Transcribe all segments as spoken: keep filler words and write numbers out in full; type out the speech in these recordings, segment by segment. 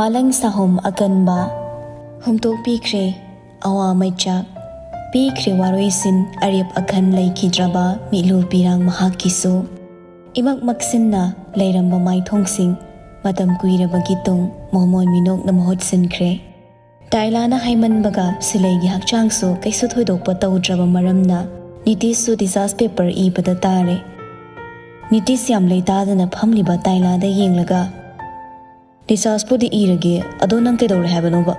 ꯑꯂꯪ ꯁꯥꯍꯨꯝ ꯑꯀꯟꯕ ꯍꯨꯝꯇꯣꯛꯄꯤꯈ꯭ꯔꯦ꯫ ꯑꯋꯥ ꯃꯩꯆꯥꯛ ꯄꯤꯈ꯭ꯔꯦ ꯋꯥꯔꯣꯏꯁꯤꯟ, ꯑꯔꯦꯞ ꯑꯈꯟ ꯂꯩꯈꯤꯗ꯭ꯔꯕ ꯃꯤꯠꯂꯨ ꯄꯤꯔꯥꯡ ꯃꯍꯥꯛꯀꯤꯁꯨ꯫ ꯏꯃꯛ ꯃꯛꯁꯤꯟꯅ ꯂꯩꯔꯝꯕ ꯃꯥꯏꯊꯣꯡꯁꯤꯡ ꯃꯇꯝ ꯀꯨꯏꯔꯕꯒꯤ ꯇꯨꯡ ꯃꯣꯃꯣꯟ ꯃꯤꯅꯣꯛꯅ ꯃꯍꯨꯠ ꯁꯤꯟꯈ꯭ꯔꯦ꯫ ꯇꯥꯏꯂꯥꯅ ꯍꯥꯏꯃꯟꯕꯒ ꯁꯤꯂꯩꯒꯤ ꯍꯛꯆꯥꯡꯁꯨ ꯀꯩꯁꯨ ꯊꯣꯏꯗꯣꯛꯄ ꯇꯧꯗ꯭ꯔꯕ ꯃꯔꯝꯅ ꯅꯤꯇꯤꯁꯁꯨ ꯗꯤꯁꯆꯥꯔꯖ ꯄꯦꯄꯔ ꯏꯕꯗ ꯇꯥꯔꯦ꯫ ꯅꯤꯇꯤꯁ ꯌꯥꯝ ꯂꯩꯇꯥꯗꯅ ꯐꯝꯂꯤꯕ ꯇꯥꯏꯂꯥꯗ ꯌꯦꯡꯂꯒ, "ꯗꯤꯁꯆꯥꯔꯖꯄꯨꯗꯤ ꯏꯔꯒꯦ, ꯑꯗꯣ ꯅꯪ ꯀꯩꯗꯧꯔꯦ ꯍꯥꯏꯕꯅꯣꯕ?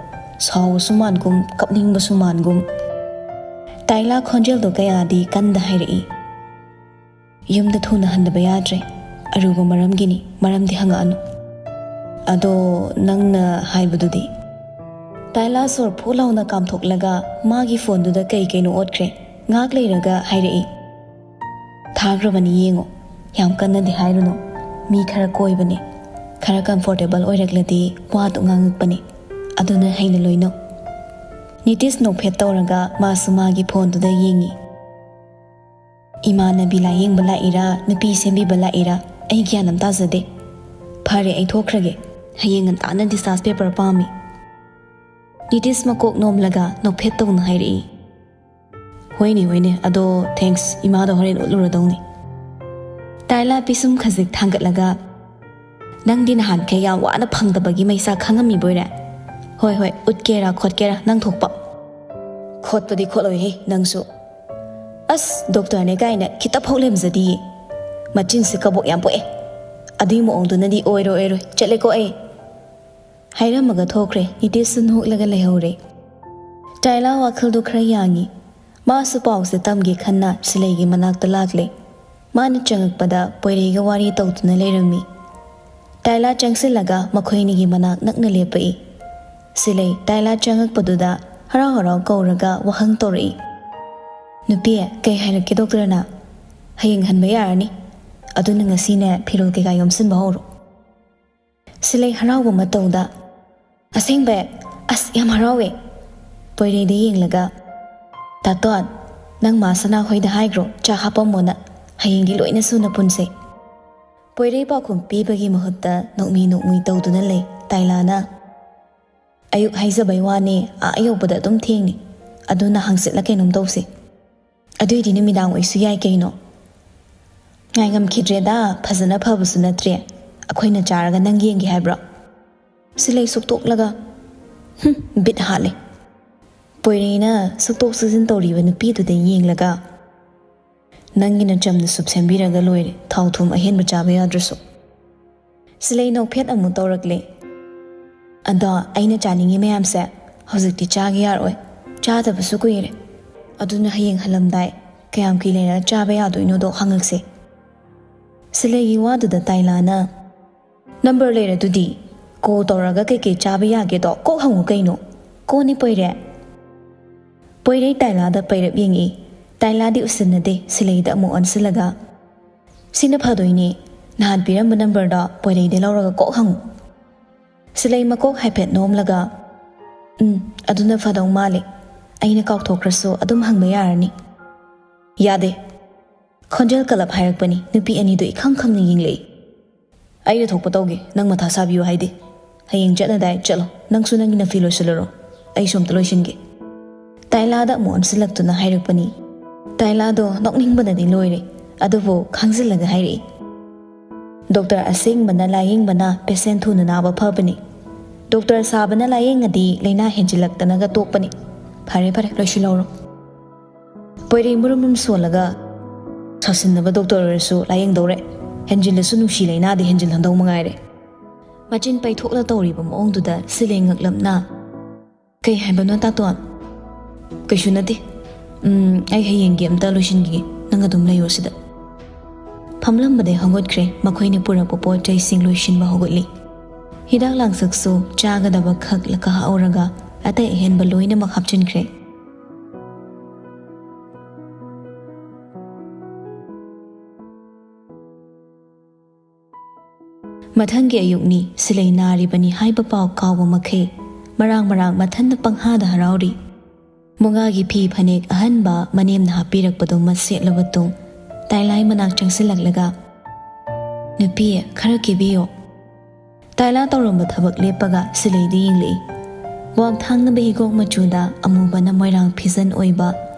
ꯁꯥꯎꯕꯁꯨ ꯃꯥꯟꯒꯨꯝ, ꯀꯞꯅꯤꯡꯕꯁꯨ ꯃꯥꯟꯒꯨꯝ꯫" ꯇꯥꯏꯂꯥ ꯈꯣꯟꯖꯦꯜꯗꯣ ꯀꯌꯥꯗꯤ ꯀꯟꯗ ꯍꯥꯏꯔꯛꯏ꯫ "ꯌꯨꯝꯗ ꯊꯨꯅ ꯍꯟꯗꯕ ꯌꯥꯗ꯭ꯔꯦ꯫ ꯑꯔꯨꯕ ꯃꯔꯝꯒꯤꯅꯤ, ꯃꯔꯝꯗꯤ ꯍꯪꯉꯛꯑꯅꯨ꯫" "ꯑꯗꯣ ꯅꯪꯅ ꯍꯥꯏꯕꯗꯨꯗꯤ?" ꯇꯥꯏꯂꯥ ꯁꯣꯔ ꯐꯨ ꯂꯥꯎꯅ ꯀꯥꯝꯊꯣꯛꯂꯒ ꯃꯥꯒꯤ ꯐꯣꯟꯗꯨꯗ ꯀꯩ ꯀꯩꯅꯣ ꯑꯣꯠꯈ꯭ꯔꯦ꯫ ꯉꯥꯏꯍꯥꯛ ꯂꯩꯔꯒ ꯍꯥꯏꯔꯛꯏ, "ꯊꯥꯈ꯭ꯔꯕꯅꯤ, ꯌꯦꯡꯉꯣ꯫ ꯌꯥꯝ ꯀꯟꯅꯗꯤ ꯍꯥꯏꯔꯨꯅꯨ꯫ ꯃꯤ ꯈꯔ ꯀꯣꯏꯕꯅꯦ꯫ ꯈꯔ ꯀꯝꯐꯣꯔꯇꯦꯕꯜ ꯑꯣꯏꯔꯛꯂꯗꯤ ꯋꯥꯗꯨ ꯉꯥꯡꯉꯛꯄꯅꯦ꯫ ꯑꯗꯨꯅ ꯍꯩꯅ ꯂꯣꯏꯅꯧ꯫" ꯅꯤꯇꯤꯁ ꯅꯣꯛꯐꯦꯠ ꯇꯧꯔꯒ ꯃꯥꯁꯨ ꯃꯥꯒꯤ ꯐꯣꯟꯗꯨꯗ ꯌꯦꯡꯉꯤ꯫ "ꯏꯃꯥꯟꯅꯕꯤ ꯂꯥꯏꯌꯦꯡꯕ ꯂꯥꯛꯏꯔꯥ, ꯅꯨꯄꯤ ꯁꯦꯝꯕꯤꯕ ꯂꯥꯛꯏꯔꯥ? ꯑꯩ ꯒ꯭ꯌꯥꯟ ꯑꯃ ꯇꯥꯖꯗꯦ꯫ ꯐꯔꯦ, ꯑꯩ ꯊꯣꯛꯈ꯭ꯔꯒꯦ꯫ ꯍꯌꯦꯡ ꯉꯟꯇꯥꯅ ꯗꯤꯁꯆꯥꯔꯖ ꯄꯦꯄꯔ ꯄꯥꯝꯃꯤ꯫" ꯅꯤꯇꯤꯁ ꯃꯀꯣꯛ ꯅꯣꯝꯂꯒ ꯅꯣꯛꯐꯦꯠ ꯇꯧꯅ ꯍꯥꯏꯔꯛꯏ, "ꯍꯣꯏꯅꯦ, ꯍꯣꯏꯅꯦ, ꯑꯗꯣ ꯊꯦꯡꯛꯁ, ꯏꯃꯥꯗꯣ ꯍꯣꯔꯦꯟ ꯎꯠꯂꯨꯔꯗꯧꯅꯤ꯫" ꯇꯥꯏꯂꯥ ꯄꯤꯁꯨꯝ ꯈꯖꯤꯛ ꯊꯥꯡꯒꯠꯂꯒ, "ꯅꯪꯗꯤ ꯅꯍꯥꯟꯈꯩ ꯌꯥꯝ ꯋꯥꯅ ꯐꯪꯗꯕꯒꯤ ꯃꯩꯁꯥ ꯈꯪꯉꯝꯃꯤꯕꯣꯏꯔꯦ꯫ ꯍꯣꯏ, ꯍꯣꯏ, ꯎꯠꯀꯦꯔꯥ ꯈꯣꯠꯀꯦꯔꯥ ꯅꯪ ꯊꯣꯛꯄ꯫" "ꯈꯣꯠꯄꯗꯤ ꯈꯣꯠꯂꯣꯏꯍꯦ ꯅꯪꯁꯨ꯫ ꯑꯁ, ꯗꯣꯛꯇꯔꯅꯦ ꯀꯥꯏꯅ ꯈꯤꯇ ꯐꯥꯎ ꯂꯦꯝꯖꯗꯤꯌꯦ꯫ ꯃꯆꯤꯟꯁꯦ ꯀꯕꯣꯛ ꯌꯥꯝ ꯄꯣꯛꯑꯦ꯫ ꯑꯗꯨꯏ ꯃꯑꯣꯡꯗꯨꯅꯗꯤ ꯑꯣꯏꯔꯣꯏ, ꯑꯣꯏꯔꯣꯏ꯫ ꯆꯠꯂꯦꯀꯣ ꯑꯩ꯫" ꯍꯥꯏꯔꯝꯃꯒ ꯊꯣꯛꯈ꯭ꯔꯦ꯫ ꯅꯤꯇꯤꯁꯁꯨ ꯅꯣꯛꯂꯒ ꯂꯩꯍꯧꯔꯦ꯫ ꯇꯥꯏꯂꯥ ꯋꯥꯈꯜꯗꯣ ꯈꯔ ꯌꯥꯡꯉꯤ꯫ ꯃꯥꯁꯨ ꯄꯥꯎꯁꯦ ꯇꯝꯒꯦ ꯈꯟꯅ ꯁꯤꯂꯩꯒꯤ ꯃꯅꯥꯛꯇ ꯂꯥꯛꯂꯦ꯫ ꯃꯥꯅ ꯆꯪꯉꯛꯄꯗ ꯄꯣꯏꯔꯩꯒ ꯋꯥꯔꯤ ꯇꯧꯗꯨꯅ ꯂꯩꯔꯝꯃꯤ꯫ ꯇꯥꯏꯂꯥ ꯆꯪꯁꯤꯜꯂꯒ ꯃꯈꯣꯏꯅꯤꯒꯤ ꯃꯅꯥꯛ ꯅꯛꯅ ꯂꯦꯞꯄꯛꯏ꯫ ꯁꯤꯂꯩ ꯇꯥꯏꯂꯥ ꯆꯪꯉꯛꯄꯗꯨꯗ ꯍꯔꯥꯎ ꯍꯔꯥꯎ ꯀꯧꯔꯒ ꯋꯥꯍꯪ ꯇꯧꯔꯛꯏ, "ꯅꯨꯄꯤ, ꯀꯩ ꯍꯥꯏꯔꯛꯀꯦ ꯗꯣꯛꯇꯔꯅ? ꯍꯌꯦꯡ ꯍꯟꯕ ꯌꯥꯔꯅꯤ꯫ ꯑꯗꯨꯅ ꯉꯁꯤꯅꯦ ꯐꯤꯔꯣꯜ ꯀꯩꯀꯥ ꯌꯣꯝꯁꯤꯟꯕ ꯍꯧꯔꯣ꯫" ꯁꯤꯂꯩ ꯍꯔꯥꯎꯕ ꯃꯇꯧꯗ, "ꯑꯁꯦꯡꯕ? ꯑꯁ, ꯌꯥꯝ ꯍꯔꯥꯎꯋꯦ꯫" ꯄꯣꯏꯔꯩꯗ ꯌꯦꯡꯂꯒ, "ꯇꯥꯇꯣꯟ, ꯅꯪ ꯃꯥ ꯁꯅꯥ ꯍꯣꯏꯗ ꯍꯥꯏꯈ꯭ꯔꯣ, ꯆꯥ ꯍꯥꯞꯄꯝꯃꯣꯅ꯫ ꯍꯌꯦꯡꯗꯤ ꯂꯣꯏꯅ ꯁꯨꯅ ꯄꯨꯟꯁꯦ꯫" ꯄꯣꯏꯔꯩ ꯄꯥꯎꯈꯨꯝ ꯄꯤꯕꯒꯤ ꯃꯍꯨꯠꯇ ꯅꯣꯛꯃꯤ ꯅꯣꯛꯃꯤ ꯇꯧꯗꯨꯅ ꯂꯩ꯫ ꯇꯥꯏꯂꯥꯅ, ꯑꯌꯨꯛ ꯍꯥꯏꯖꯕꯩ ꯋꯥꯅꯤ, ꯑꯥ ꯌꯧꯕꯗ ꯑꯗꯨꯝ ꯊꯦꯡꯅꯤ꯫ ꯑꯗꯨꯅ ꯍꯪꯆꯤꯠꯂ ꯀꯩꯅꯣꯝ ꯇꯧꯁꯤ꯫ ꯑꯗꯨꯏꯗꯤ ꯅꯨꯃꯤꯗꯥꯡ ꯑꯣꯏꯁꯨ ꯌꯥꯏ ꯀꯩꯅꯣ꯫ ꯉꯥꯏꯉꯝꯈꯤꯗ꯭ꯔꯦꯗ, ꯐꯖꯅ ꯐꯕꯁꯨ ꯅꯠꯇ꯭ꯔꯦ꯫ ꯑꯩꯈꯣꯏꯅ ꯆꯥꯔꯒ ꯅꯪ ꯌꯦꯡꯒꯦ ꯍꯥꯏꯕ꯭ꯔꯣ? ꯁꯤꯂꯩ ꯁꯨꯛꯇꯣꯛꯂꯒ, "ꯍꯨꯝ, ꯕꯤꯠ ꯍꯥꯠꯂꯦ꯫" ꯄꯣꯏꯔꯩꯅ ꯁꯨꯛꯇꯣꯛ ꯁꯨꯛꯖꯤꯟ ꯇꯧꯔꯤꯕ ꯅꯨꯄꯤꯗꯨꯗ ꯌꯦꯡꯂꯒ, "ꯅꯪꯒꯤꯅ ꯆꯝꯅ ꯁꯨꯞ ꯁꯦꯝꯕꯤꯔꯒ ꯂꯣꯏꯔꯦ, ꯊꯥꯎ ꯊꯨꯝ ꯑꯍꯦꯟꯕ ꯆꯥꯕ ꯌꯥꯗ꯭ꯔꯁꯨ꯫" ꯁꯤꯂꯩ ꯅꯣꯛꯐꯦꯠ ꯑꯃꯨꯛ ꯇꯧꯔꯛꯂꯦ꯫ "ꯑꯗꯣ ꯑꯩꯅ ꯆꯥꯅꯤꯡꯉꯤ ꯃꯌꯥꯝꯁꯦ ꯍꯧꯖꯤꯛꯇꯤ ꯆꯥꯒꯦ ꯌꯥꯔꯣꯏ, ꯆꯥꯗꯕꯁꯨ ꯀꯨꯏꯔꯦ꯫ ꯑꯗꯨꯅ ꯍꯌꯦꯡ ꯍꯜꯂꯝꯗꯥꯏ ꯀꯌꯥꯝ ꯀꯨꯏ ꯂꯩꯔꯒ ꯆꯥꯕ ꯌꯥꯗꯣꯏꯅꯣꯗꯣ ꯍꯪꯉꯛꯁꯦ꯫" ꯁꯤꯂꯩꯒꯤ ꯋꯥꯗꯨꯗ ꯇꯥꯏꯂꯥꯅ, "ꯅꯝꯕꯔ ꯂꯩꯔꯗꯨꯗꯤ, ꯀꯣꯜ ꯇꯧꯔꯒ ꯀꯩꯀꯩ ꯆꯥꯕ ꯌꯥꯒꯦꯗꯣ ꯀꯣꯛ ꯍꯪꯉꯨ ꯀꯩꯅꯣ꯫ ꯀꯣꯟꯅꯤ ꯄꯣꯏꯔꯦ꯫" ꯄꯣꯏꯔꯩ ꯇꯥꯏꯂꯥꯗ ꯄꯩꯔꯞ ꯌꯦꯡꯉꯛꯏ꯫ ꯇꯥꯏꯂꯥꯗꯤ ꯎꯁꯤꯟꯅꯗꯦ, ꯁꯤꯂꯩꯗ ꯑꯃꯨꯛ ꯑꯣꯟꯁꯤꯜꯂꯒ, "ꯁꯤꯅ ꯐꯗꯣꯏꯅꯦ, ꯅꯍꯥꯟ ꯄꯤꯔꯝꯕ ꯅꯝꯕꯔꯗꯣ ꯄꯣꯏꯔꯩꯗ ꯂꯧꯔꯒ ꯀꯣꯛ ꯍꯪꯉꯨ꯫" ꯁꯤꯂꯩ ꯃꯀꯣꯛ ꯍꯥꯏꯐꯦꯠ ꯅꯣꯝꯂꯒ, "ꯎꯝ, ꯑꯗꯨꯅ ꯐꯗꯧ ꯃꯥꯜꯂꯦ꯫ ꯑꯩꯅ ꯀꯥꯎꯊꯣꯛꯈ꯭ꯔꯁꯨ ꯑꯗꯨꯝ ꯍꯪꯕ ꯌꯥꯔꯅꯤ꯫" "ꯌꯥꯗꯦ꯫" ꯈꯣꯟꯖꯦꯜ ꯀꯜꯂꯞ ꯍꯥꯏꯔꯛꯄꯅꯤ꯫ ꯅꯨꯄꯤ ꯑꯅꯤꯗꯨ ꯏꯈꯪ ꯈꯪꯅ ꯌꯦꯡꯂꯛꯏ꯫ "ꯑꯩꯅ ꯊꯣꯛꯄ ꯇꯧꯒꯦ, ꯅꯪ ꯃꯊꯥ ꯁꯥꯕꯤꯌꯨ ꯍꯥꯏꯗꯦ꯫ ꯍꯌꯦꯡ ꯆꯠꯅꯗꯥꯏ ꯆꯠꯂꯣ, ꯅꯪꯁꯨ ꯅꯪꯒꯤ ꯅꯐꯤ ꯂꯣꯏꯁꯤꯜꯂꯨꯔꯣ, ꯑꯩꯁꯨ ꯑꯝꯇ ꯂꯣꯏꯁꯤꯟꯒꯦ꯫" ꯇꯥꯏꯂꯥꯗ ꯑꯃꯨꯛ ꯑꯣꯟꯁꯤꯜꯂꯛꯇꯨꯅ ꯍꯥꯏꯔꯛꯄꯅꯤ꯫ ꯇꯥꯏꯂꯥꯗꯣ ꯅꯣꯛꯅꯤꯡꯕꯅꯗꯤ ꯂꯣꯏꯔꯦ, ꯑꯗꯨꯕꯨ ꯈꯥꯡꯖꯤꯜꯂꯒ ꯍꯥꯏꯔꯛꯏ, "ꯗꯣꯛꯇꯔ ꯑꯁꯦꯡꯕꯅ ꯂꯥꯌꯦꯡꯕꯅ ꯄꯦꯁꯦꯟ ꯊꯨꯅ ꯅꯥꯕ ꯐꯕꯅꯤ꯫ ꯗꯣꯛꯇꯔ ꯁꯥꯕꯅ ꯂꯥꯌꯦꯡꯉꯗꯤ ꯂꯥꯏꯅꯥ ꯍꯦꯟꯖꯤꯜꯂꯛꯇꯅꯒ ꯇꯣꯛꯄꯅꯤ꯫ ꯐꯔꯦ ꯐꯔꯦ, ꯂꯣꯏꯁꯤꯜꯍꯧꯔꯣ꯫" ꯄꯣꯏꯔꯩ ꯃꯨꯔꯨꯝ ꯃꯨꯔꯨꯝ ꯁꯣꯜꯂꯒ, "ꯁꯥꯁꯤꯟꯅꯕ ꯗꯣꯛꯇꯔ ꯑꯣꯏꯔꯁꯨ ꯂꯥꯌꯦꯡꯗꯧꯔꯦ꯫ ꯍꯦꯟꯖꯤꯜꯂꯁꯨ ꯅꯨꯡꯁꯤ ꯂꯥꯏꯅꯥꯗꯤ ꯍꯦꯟꯖꯤꯜꯍꯟꯗꯧ ꯃꯉꯥꯏꯔꯦ꯫" ꯃꯆꯤꯟ ꯄꯩꯊꯣꯛꯅ ꯇꯧꯔꯤꯕ ꯃꯑꯣꯡꯗꯨꯗ ꯁꯤꯂꯩ ꯉꯛꯂꯞꯅ, "ꯀꯩ ꯍꯥꯏꯕꯅꯣ ꯇꯥꯇꯣꯟ?" "ꯀꯩꯁꯨ ꯅꯠꯇꯦ꯫ ꯎꯝ, ꯑꯩ ꯍꯌꯦꯡꯒꯤ ꯑꯝꯇ ꯂꯣꯏꯁꯤꯟꯈꯤꯒꯦ꯫ ꯅꯪ ꯑꯗꯨꯝ ꯂꯩꯌꯣ ꯁꯤꯗ꯫" ꯐꯝꯂꯝꯕꯗꯩ ꯍꯧꯒꯠꯈ꯭ꯔꯦ꯫ ꯃꯈꯣꯏꯅ ꯄꯨꯔꯛꯄ ꯄꯣꯠ ꯆꯩꯁꯤꯡ ꯂꯣꯏꯁꯤꯟꯕ ꯍꯧꯒꯠꯂꯤ꯫ ꯍꯤꯗꯥꯛ ꯂꯥꯡꯊꯛꯁꯨ ꯆꯥꯒꯗꯕ ꯈꯛ ꯀꯛꯍꯧꯔꯒ ꯑꯇꯩ ꯑꯍꯦꯟꯕ ꯂꯣꯏꯅꯃꯛ ꯍꯥꯞꯆꯤꯟꯈ꯭ꯔꯦ꯫ ꯃꯊꯪꯒꯤ ꯑꯌꯨꯛꯅꯤ꯫ ꯁꯤꯂꯩ ꯅꯥꯔꯤꯕꯅꯤ ꯍꯥꯏꯕ ꯄꯥꯎ ꯀꯥꯎꯕ ꯃꯈꯩ ꯃꯔꯥꯡ ꯃꯔꯥꯡ ꯃꯊꯟꯇ ꯄꯪꯍꯥꯗ ꯍꯔꯥꯎꯔꯤ꯫ ꯃꯨꯒꯥꯒꯤ ꯐꯤ ꯐꯅꯦꯛ ꯑꯍꯟꯕ ꯃꯅꯦꯝꯅ ꯍꯥꯞꯄꯤꯔꯛꯄꯗꯨꯃ ꯁꯦꯠꯂꯕ ꯇꯨꯡ ꯇꯥꯏꯂꯥꯏ ꯃꯅꯥꯛ ꯆꯪꯁꯤꯜꯂꯛꯂꯒ, "ꯅꯨꯄꯤ, ꯈꯔ ꯀꯦꯕꯤꯌꯣ꯫" ꯇꯥꯏꯂꯥ ꯇꯧꯔꯝꯕ ꯊꯕꯛ ꯂꯦꯞꯄꯒ ꯁꯤꯂꯩꯗ ꯌꯦꯡꯂꯛꯏ꯫ ꯀ꯭ꯋꯥꯛ ꯊꯥꯡꯅꯕ ꯍꯤꯒꯣꯛ ꯃꯆꯨꯗ ꯑꯃꯨꯕꯅ ꯃꯣꯏꯔꯥꯡ ꯐꯤꯖꯟ ꯑꯣꯏꯕ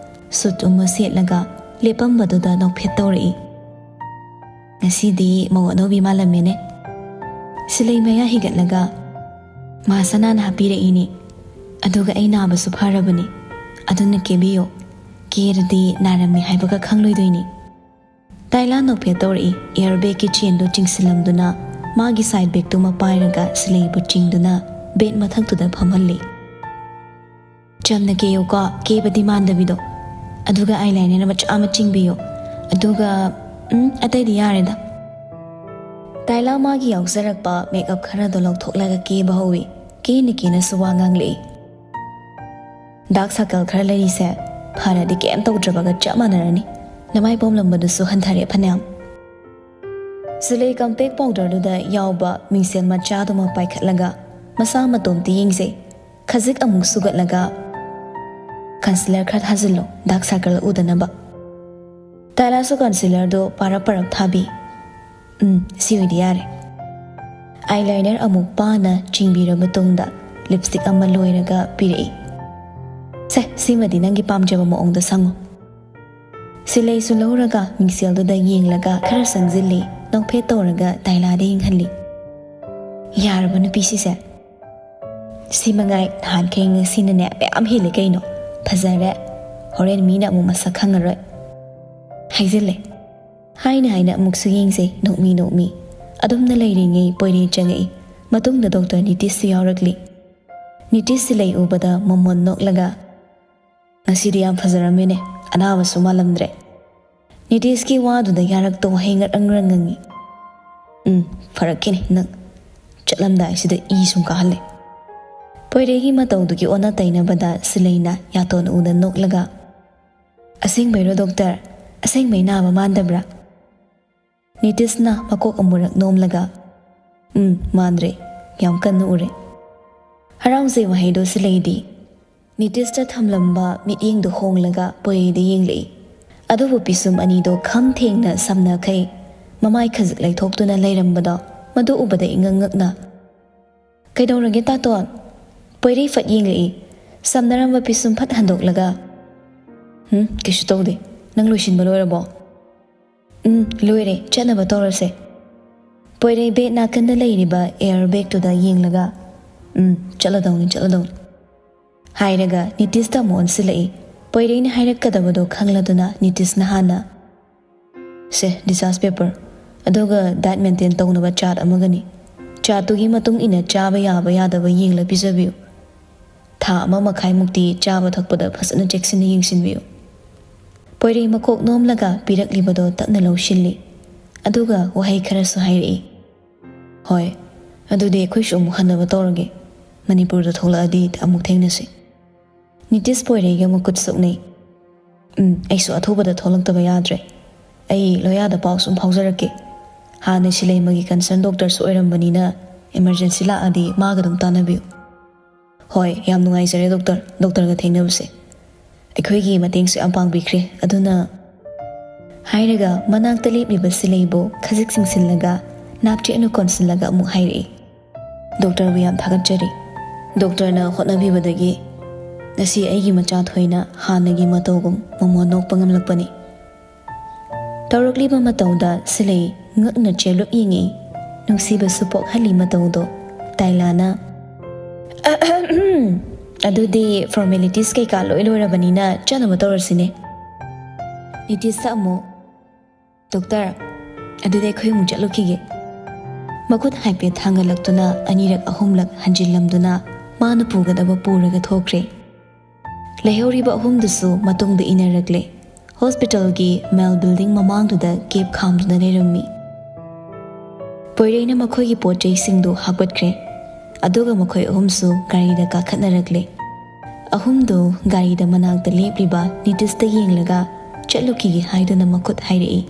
ꯁꯨꯠ ꯑꯃ ꯁꯦꯠꯂꯒ ꯂꯦꯞꯄꯝꯕꯗꯨꯗ ꯅꯣꯛꯐꯦꯠ ꯇꯧꯔꯛꯏ꯫ "ꯉꯁꯤꯗꯤ ꯃꯧ ꯑꯅꯧꯕꯤ ꯃꯥꯜꯂꯝꯃꯦꯅꯦ?" ꯁꯤꯂꯩ ꯃꯌꯥ ꯍꯤꯒꯠꯂꯒ, "ꯃꯥ ꯁꯅꯥꯅ ꯍꯥꯞꯄꯤꯔꯛꯏꯅꯦ꯫ ꯑꯗꯨꯒ ꯑꯩ ꯅꯥꯕꯁꯨ ꯐꯔꯕꯅꯤ꯫ ꯑꯗꯨꯅ ꯀꯦꯕꯤꯌꯣ꯫ ꯀꯦꯔꯗꯤ ꯅꯥꯔꯝꯃꯤ ꯍꯥꯏꯕꯒ ꯈꯪꯂꯣꯏꯗꯣꯏꯅꯤ"꯫ ꯇꯥꯏꯂꯥ ꯅꯣꯛꯐꯦꯠ ꯇꯧꯔꯛꯏ꯫ ꯑꯦꯌꯔ ꯕꯦꯒꯀꯤ ꯆꯦꯟꯗꯨ ꯆꯤꯡꯁꯤꯜꯂꯝꯗꯨꯅ ꯃꯥꯒꯤ ꯁꯥꯏꯠ ꯕꯦꯒꯇꯨꯃ ꯄꯥꯏꯔꯒ ꯁꯤꯂꯩꯕꯨ ꯆꯤꯡꯗꯨꯅ ꯕꯦꯗ ꯃꯊꯛꯇꯨꯗ ꯐꯝꯍꯜꯂꯤ꯫ "ꯆꯝꯅ ꯀꯦꯌꯨꯀꯣ, ꯀꯦꯕꯗꯤ ꯃꯥꯟꯗꯕꯤꯗꯣ꯫ ꯑꯗꯨꯒ ꯑꯥꯏꯂꯥꯏꯅꯔ ꯃꯆꯥ ꯑꯃ ꯆꯤꯡꯕꯤꯌꯨ꯫ ꯑꯗꯨꯒ, ꯎꯝ, ꯑꯇꯩꯗꯤ ꯌꯥꯔꯦꯗ"꯫ ꯇꯥꯏꯂꯥ ꯃꯥꯒꯤ ꯌꯥꯎꯖꯔꯛꯄ ꯃꯦꯀꯞ ꯈꯔꯗꯣ ꯂꯧꯊꯣꯛꯂꯒ ꯀꯦꯕ ꯍꯧꯏ꯫ ꯀꯦꯅ ꯀꯦꯅꯁꯨ ꯋꯥ ꯉꯥꯡꯂꯛꯏ꯫ "ꯗꯥꯔꯛ ꯁꯔꯀꯜ ꯈꯔ ꯂꯩꯔꯤꯁꯦ ꯐꯔꯗꯤ ꯀꯩꯝ ꯇꯧꯗ꯭ꯔꯕꯒ ꯆꯞ ꯃꯥꯟꯅꯔꯅꯤ꯫ ꯅꯃꯥꯏ ꯄꯣꯝꯂꯝꯕꯗꯨꯁꯨ ꯍꯟꯊꯔꯦ ꯐꯅꯌꯥꯝ"꯫ ꯁꯤꯂꯩ ꯀꯝꯄꯦꯛ ꯄꯥꯎꯗꯔꯗꯨꯗ ꯌꯥꯎꯕ ꯃꯤꯡꯁꯦꯜ ꯃꯆꯥꯗꯨꯃ ꯄꯥꯏꯈꯠꯂꯒ ꯃꯁꯥ ꯃꯇꯣꯝꯇ ꯌꯦꯡꯖꯩ꯫ ꯈꯖꯤꯛ ꯑꯃꯨꯛ ꯁꯨꯒꯠꯂꯒ, "ꯀꯟꯁꯤꯂꯔ ꯈꯔ ꯊꯥꯖꯤꯜꯂꯣ, ꯗꯥꯔꯛ ꯁꯔꯀꯜ ꯎꯗꯅꯕ"꯫ ꯇꯥꯏꯂꯥꯁꯨ ꯀꯟꯁꯤꯂꯔꯗꯨ ꯄꯥꯔꯞ ꯄꯥꯔꯞ ꯊꯥꯕꯤ꯫ "ꯎꯝ, ꯁꯤ ꯑꯣꯏꯗꯤ ꯌꯥꯔꯦ"꯫ ꯑꯥꯏꯂꯥꯏꯅꯔ ꯑꯃꯨꯛ ꯄꯥꯅ ꯆꯤꯡꯕꯤꯔꯕ ꯃꯇꯨꯡꯗ ꯂꯤꯞꯁꯇꯤꯛ ꯑꯃ ꯂꯣꯏꯔꯒ ꯄꯤꯔꯛꯏ꯫ "ꯁꯦ, ꯁꯤꯃꯗꯤ ꯅꯪꯒꯤ ꯄꯥꯝꯖꯕ ꯃꯑꯣꯡꯗ ꯁꯪꯉꯨ"꯫ ꯁꯤꯂꯩꯁꯨ ꯂꯧꯔꯒ ꯃꯤꯡꯁꯦꯜꯗꯨꯗ ꯌꯦꯡꯂꯒ ꯈꯔ ꯁꯪꯖꯤꯜꯂꯤ꯫ ꯅꯣꯛꯐꯦꯠ ꯇꯧꯔꯒ ꯇꯥꯏꯂꯥꯗ ꯌꯦꯡꯍꯜꯂꯤ꯫ "ꯌꯥꯔꯕ ꯅꯨꯄꯤꯁꯤꯁꯦ?" "ꯁꯤ ꯃꯉꯥꯏ, ꯅꯍꯥꯟꯈꯩ ꯉꯁꯤꯅꯅꯦ ꯃꯌꯥꯝ ꯍꯦꯜꯂꯦ ꯀꯩꯅꯣ꯫ ꯐꯖꯔꯦ꯫ ꯍꯣꯔꯦꯟ ꯃꯤꯅ ꯑꯃꯨꯛ ꯃꯁꯛ ꯈꯪꯉꯔꯣꯏ"꯫ ꯍꯥꯏꯖꯤꯜꯂꯦ꯫ ꯍꯥꯏꯅ ꯍꯥꯏꯅ ꯑꯃꯨꯛꯁꯨ ꯌꯦꯡꯖꯩ, ꯅꯣꯛꯃꯤ ꯅꯣꯛꯃꯤ꯫ ꯑꯗꯨꯝꯅ ꯂꯩꯔꯤꯉꯩ ꯄꯣꯏꯔꯦ ꯆꯪꯉꯛꯏ꯫ ꯃꯇꯨꯡꯗ ꯗꯣꯛꯇꯔ ꯅꯤꯇꯤꯁꯁꯨ ꯌꯥꯎꯔꯛꯂꯤ꯫ ꯅꯤꯇꯤꯁ ꯁꯤꯂꯩ ꯎꯕꯗ ꯃꯃꯣꯟ ꯅꯣꯛꯂꯒ, "ꯉꯁꯤꯗꯤ ꯌꯥꯝ ꯐꯖꯔꯝꯃꯦꯅꯦ, ꯑꯅꯥꯕꯁꯨ ꯃꯥꯜꯂꯝꯗ꯭ꯔꯦ"꯫ ꯅꯤꯇꯤꯁꯀꯤ ꯋꯥꯗꯨꯗ ꯌꯥꯔꯛꯇ ꯋꯥꯍꯩ ꯉꯔꯪ ꯉꯔꯪ ꯉꯪꯉꯤ꯫ "ꯎꯝ, ꯐꯔꯛꯈꯤꯅꯤ ꯅꯪ꯫ ꯆꯠꯂꯝꯗꯥꯏꯁꯤꯗ ꯏ ꯁꯨꯝ ꯀꯥꯍꯜꯂꯦ"꯫ ꯄꯣꯏꯔꯦꯒꯤ ꯃꯇꯧꯗꯨꯒꯤ ꯑꯣꯟꯅ ꯇꯩꯅꯕꯗ ꯁꯤꯂꯩꯅ ꯌꯥꯇꯣꯟ ꯎꯅ ꯅꯣꯛꯂꯒ, "ꯑꯁꯦꯡꯕꯩꯔꯣ ꯗꯣꯛꯇꯔ? ꯑꯁꯦꯡꯕꯩ ꯅꯥꯕ ꯃꯥꯟꯗꯕ꯭ꯔꯥ?" ꯅꯤꯇꯤꯁꯅ ꯃꯀꯣꯛ ꯑꯃꯨꯔꯛ ꯅꯣꯝꯂꯒ, "ꯎꯝ, ꯃꯥꯟꯗ꯭ꯔꯦ꯫ ꯌꯥꯝ ꯀꯟꯅ ꯎꯔꯦ"꯫ ꯍꯔꯥꯎꯖꯩ ꯋꯥꯍꯩꯗꯣ ꯁꯤꯂꯩꯗꯤ ꯅꯤꯇꯤꯁꯇ ꯊꯝꯂꯝꯕ ꯃꯤꯠꯌꯦꯡꯗꯨ ꯍꯣꯡꯂꯒ ꯄꯣꯏꯔꯩꯗ ꯌꯦꯡꯂꯛꯏ꯫ ꯑꯗꯨꯕꯨ ꯄꯤꯁꯨꯝ ꯑꯅꯤꯗꯣ ꯈꯝ ꯊꯦꯡꯅ ꯁꯝꯅꯈꯩ ꯃꯃꯥꯏ ꯈꯖꯤꯛ ꯂꯩꯊꯣꯛꯇꯨꯅ ꯂꯩꯔꯝꯕꯗꯣ ꯃꯗꯨ ꯎꯕꯗ ꯏꯉꯛ ꯉꯛꯅ, "ꯀꯩꯗꯧꯔꯒꯦ ꯇꯥꯇꯣꯟ? ꯄꯣꯏꯔꯩ ꯐꯠ ꯌꯦꯡꯂꯛꯏ꯫ ꯁꯝꯅꯔꯝꯕ ꯄꯤꯁꯨꯝ ꯐꯠ ꯍꯟꯗꯣꯛꯂꯒ, "ꯎꯝ, ꯀꯩꯁꯨ ꯇꯧꯗꯦ꯫ ꯅꯪ ꯂꯣꯏꯁꯤꯟꯕ ꯂꯣꯏꯔꯕꯣ?" "ꯎꯝ, ꯂꯣꯏꯔꯦ꯫ ꯆꯠꯅꯕ ꯇꯧꯔꯁꯦ꯫" ꯄꯣꯏꯔꯩ ꯕꯦꯒ ꯅꯥꯀꯟꯗ ꯂꯩꯔꯤꯕ ꯑꯦꯌꯔ ꯕꯦꯒꯇꯨꯗ ꯌꯦꯡꯂꯒ, "ꯎꯝ, ꯆꯠꯂꯗꯧꯅꯤ, ꯆꯠꯂꯗꯧꯅꯤ," ꯍꯥꯏꯔꯒ ꯅꯤꯇꯤꯁꯇ ꯑꯃꯨꯛ ꯑꯣꯟꯁꯤꯜꯂꯛꯏ꯫ ꯄꯣꯏꯔꯩꯅ ꯍꯥꯏꯔꯛꯀꯗꯕꯗꯣ ꯈꯪꯂꯗꯨꯅ ꯅꯤꯇꯤꯁꯅ ꯍꯥꯟꯅ, "ꯁꯦ, discharge paper, ꯑꯗꯨꯒ diet maintain ꯇꯧꯅꯕ chart ꯑꯃꯒꯅꯤ꯫ Chartꯇꯨꯒꯤ ꯃꯇꯨꯡ ꯏꯟꯅ ꯆꯥꯕ ꯌꯥꯕ ꯌꯥꯗꯕ ꯌꯦꯡꯂ ꯄꯤꯖꯕꯤꯌꯨ꯫ ꯊꯥ ꯑꯃ ꯃꯈꯥꯏꯃꯨꯛꯇꯤ ꯆꯥꯕ ꯊꯛꯄꯗ ꯐꯖꯅ ꯆꯦꯛꯁꯤꯟꯅ ꯌꯦꯡꯁꯤꯟꯕꯤꯌꯨ꯫" ꯄꯣꯏꯔꯩ ꯃꯀꯣꯛ ꯅꯣꯝꯂꯒ ꯄꯤꯔꯛꯂꯤꯕꯗꯣ ꯇꯞꯅ ꯂꯧꯁꯤꯜꯂꯤ꯫ ꯑꯗꯨꯒ ꯋꯥꯍꯩ ꯈꯔꯁꯨ ꯍꯥꯏꯔꯛꯏ꯫ "ꯍꯣꯏ, ꯑꯗꯨꯗꯤ ꯑꯩꯈꯣꯏꯁꯨ ꯑꯃꯨꯛ ꯍꯟꯅꯕ ꯇꯧꯔꯒꯦ꯫ ꯃꯅꯤꯄꯨꯔꯗ ꯊꯣꯛꯂꯛꯑꯗꯤ ꯑꯃꯨꯛ ꯊꯦꯡꯅꯁꯤ꯫" ꯅꯤꯇꯤꯁ ꯄꯣꯏꯔꯩꯒ ꯃꯈꯨꯠ ꯁꯣꯛꯅꯩ꯫ "ꯎꯝ, ꯑꯩꯁꯨ ꯑꯊꯨꯕꯗ ꯊꯣꯛꯂꯛꯇꯕ ꯌꯥꯗ꯭ꯔꯦ꯫ ꯑꯩ ꯂꯣꯌꯥꯗ ꯄꯥꯎ ꯁꯨꯝ ꯐꯥꯎꯖꯔꯛꯀꯦ꯫ ꯍꯥꯟꯅ ꯁꯤꯂꯩꯃꯒꯤ concern doctorꯁꯨ ꯑꯣꯏꯔꯝꯕꯅꯤꯅ emergency ꯂꯥꯛꯑꯗꯤ ꯃꯥꯒ ꯑꯗꯨꯝ ꯇꯥꯟꯅꯕꯤꯌꯨ꯫" "ꯍꯣꯏ, ꯌꯥꯝ ꯅꯨꯡꯉꯥꯏꯖꯔꯦ doctor꯫ Doctorꯒ ꯊꯦꯡꯅꯕꯁꯦ ꯑꯩꯈꯣꯏꯒꯤ ꯃꯇꯦꯡꯁꯨ ꯌꯥꯝ ꯄꯥꯡꯕꯤꯈ꯭ꯔꯦ꯫ ꯑꯗꯨꯅ," ꯍꯥꯏꯔꯒ ꯃꯅꯥꯛꯇ ꯂꯦꯞꯂꯤꯕ ꯁꯤꯂꯩꯕꯨ ꯈꯖꯤꯛ ꯆꯤꯡꯁꯤꯜꯂꯒ ꯅꯥꯞꯆꯦꯠꯅ ꯀꯣꯟꯁꯤꯜꯂꯒ ꯑꯃꯨꯛ ꯍꯥꯏꯔꯛꯏ, "Doctorꯕꯨ ꯌꯥꯝ ꯊꯥꯒꯠꯆꯔꯤ꯫ Doctorꯅ ꯍꯣꯠꯅꯕꯤꯕꯗꯒꯤ ꯉꯁꯤ ꯑꯩꯒꯤ ꯃꯆꯥ ꯊꯣꯏꯅ ꯍꯥꯟꯅꯒꯤ ꯃꯇꯧꯒꯨꯝ ꯃꯃꯣꯟ ꯅꯣꯛꯄ ꯉꯝꯂꯛꯄꯅꯤ꯫" ꯇꯧꯔꯛꯂꯤꯕ ꯃꯇꯧꯗ ꯁꯤꯂꯩ ꯉꯛꯅ ꯆꯦꯞꯂꯨꯞ ꯌꯦꯡꯉꯤ꯫ ꯅꯨꯡꯁꯤꯕꯁꯨ ꯄꯣꯛꯍꯜꯂꯤ ꯃꯇꯧꯗꯣ꯫ ꯇꯥꯏꯂꯥꯅ, "ꯑꯗꯨꯗꯤ formalities ꯀꯩꯀꯥ ꯂꯣꯏ ꯂꯣꯏꯔꯕꯅꯤꯅ ꯆꯠꯅꯕ ꯇꯧꯔꯁꯤꯅꯦ꯫" ꯅꯤꯇꯤꯁꯇ ꯑꯃꯨꯛ, "Doctor, ꯑꯗꯨꯗꯤ ꯑꯩꯈꯣꯏ ꯑꯃꯨꯛ ꯆꯠꯂꯨꯈꯤꯒꯦ꯫" ꯃꯈꯨꯠ ꯍꯥꯏꯐꯦꯠ ꯊꯥꯡꯒꯠꯂꯛꯇꯨꯅ ꯑꯅꯤꯔꯛ ꯑꯍꯨꯝꯂꯛ ꯍꯟꯖꯤꯜꯂꯝꯗꯨꯅ ꯃꯥꯅ ꯄꯨꯒꯗꯕ ꯄꯨꯔꯒ ꯊꯣꯛꯈ꯭ꯔꯦ꯫ ꯂꯩꯍꯧꯔꯤꯕ ꯑꯍꯨꯝꯗꯨꯁꯨ ꯃꯇꯨꯡꯗ ꯏꯟꯅꯔꯛꯂꯦ꯫ ꯍꯣꯁꯄꯤꯇꯥꯜꯒꯤ ꯃꯦꯜ ꯕꯤꯜꯗꯤꯡ ꯃꯃꯥꯡꯗꯨꯗ ꯀꯦꯞ ꯈꯥꯝꯗꯨꯅ ꯂꯩꯔꯝꯃꯤ꯫ ꯄꯣꯏꯔꯩꯅ ꯃꯈꯣꯏꯒꯤ ꯄꯣꯠ ꯆꯩꯁꯤꯡꯗꯨ ꯍꯥꯞꯀꯠꯈ꯭ꯔꯦ꯫ ꯑꯗꯨꯒ ꯃꯈꯣꯏ ꯑꯍꯨꯝꯁꯨ ꯒꯥꯔꯤꯗ ꯀꯥꯈꯠꯅꯔꯛꯂꯦ꯫ ꯑꯍꯨꯝꯗꯨ ꯒꯥꯔꯤꯗ ꯃꯅꯥꯛꯇ ꯂꯦꯞꯂꯤꯕ ꯅꯤꯇꯤꯁꯇ ꯌꯦꯡꯂꯒ ꯆꯠꯂꯨꯈꯤꯒꯦ ꯍꯥꯏꯗꯨꯅ ꯃꯈꯨꯠ ꯍꯥꯏꯔꯛꯏ꯫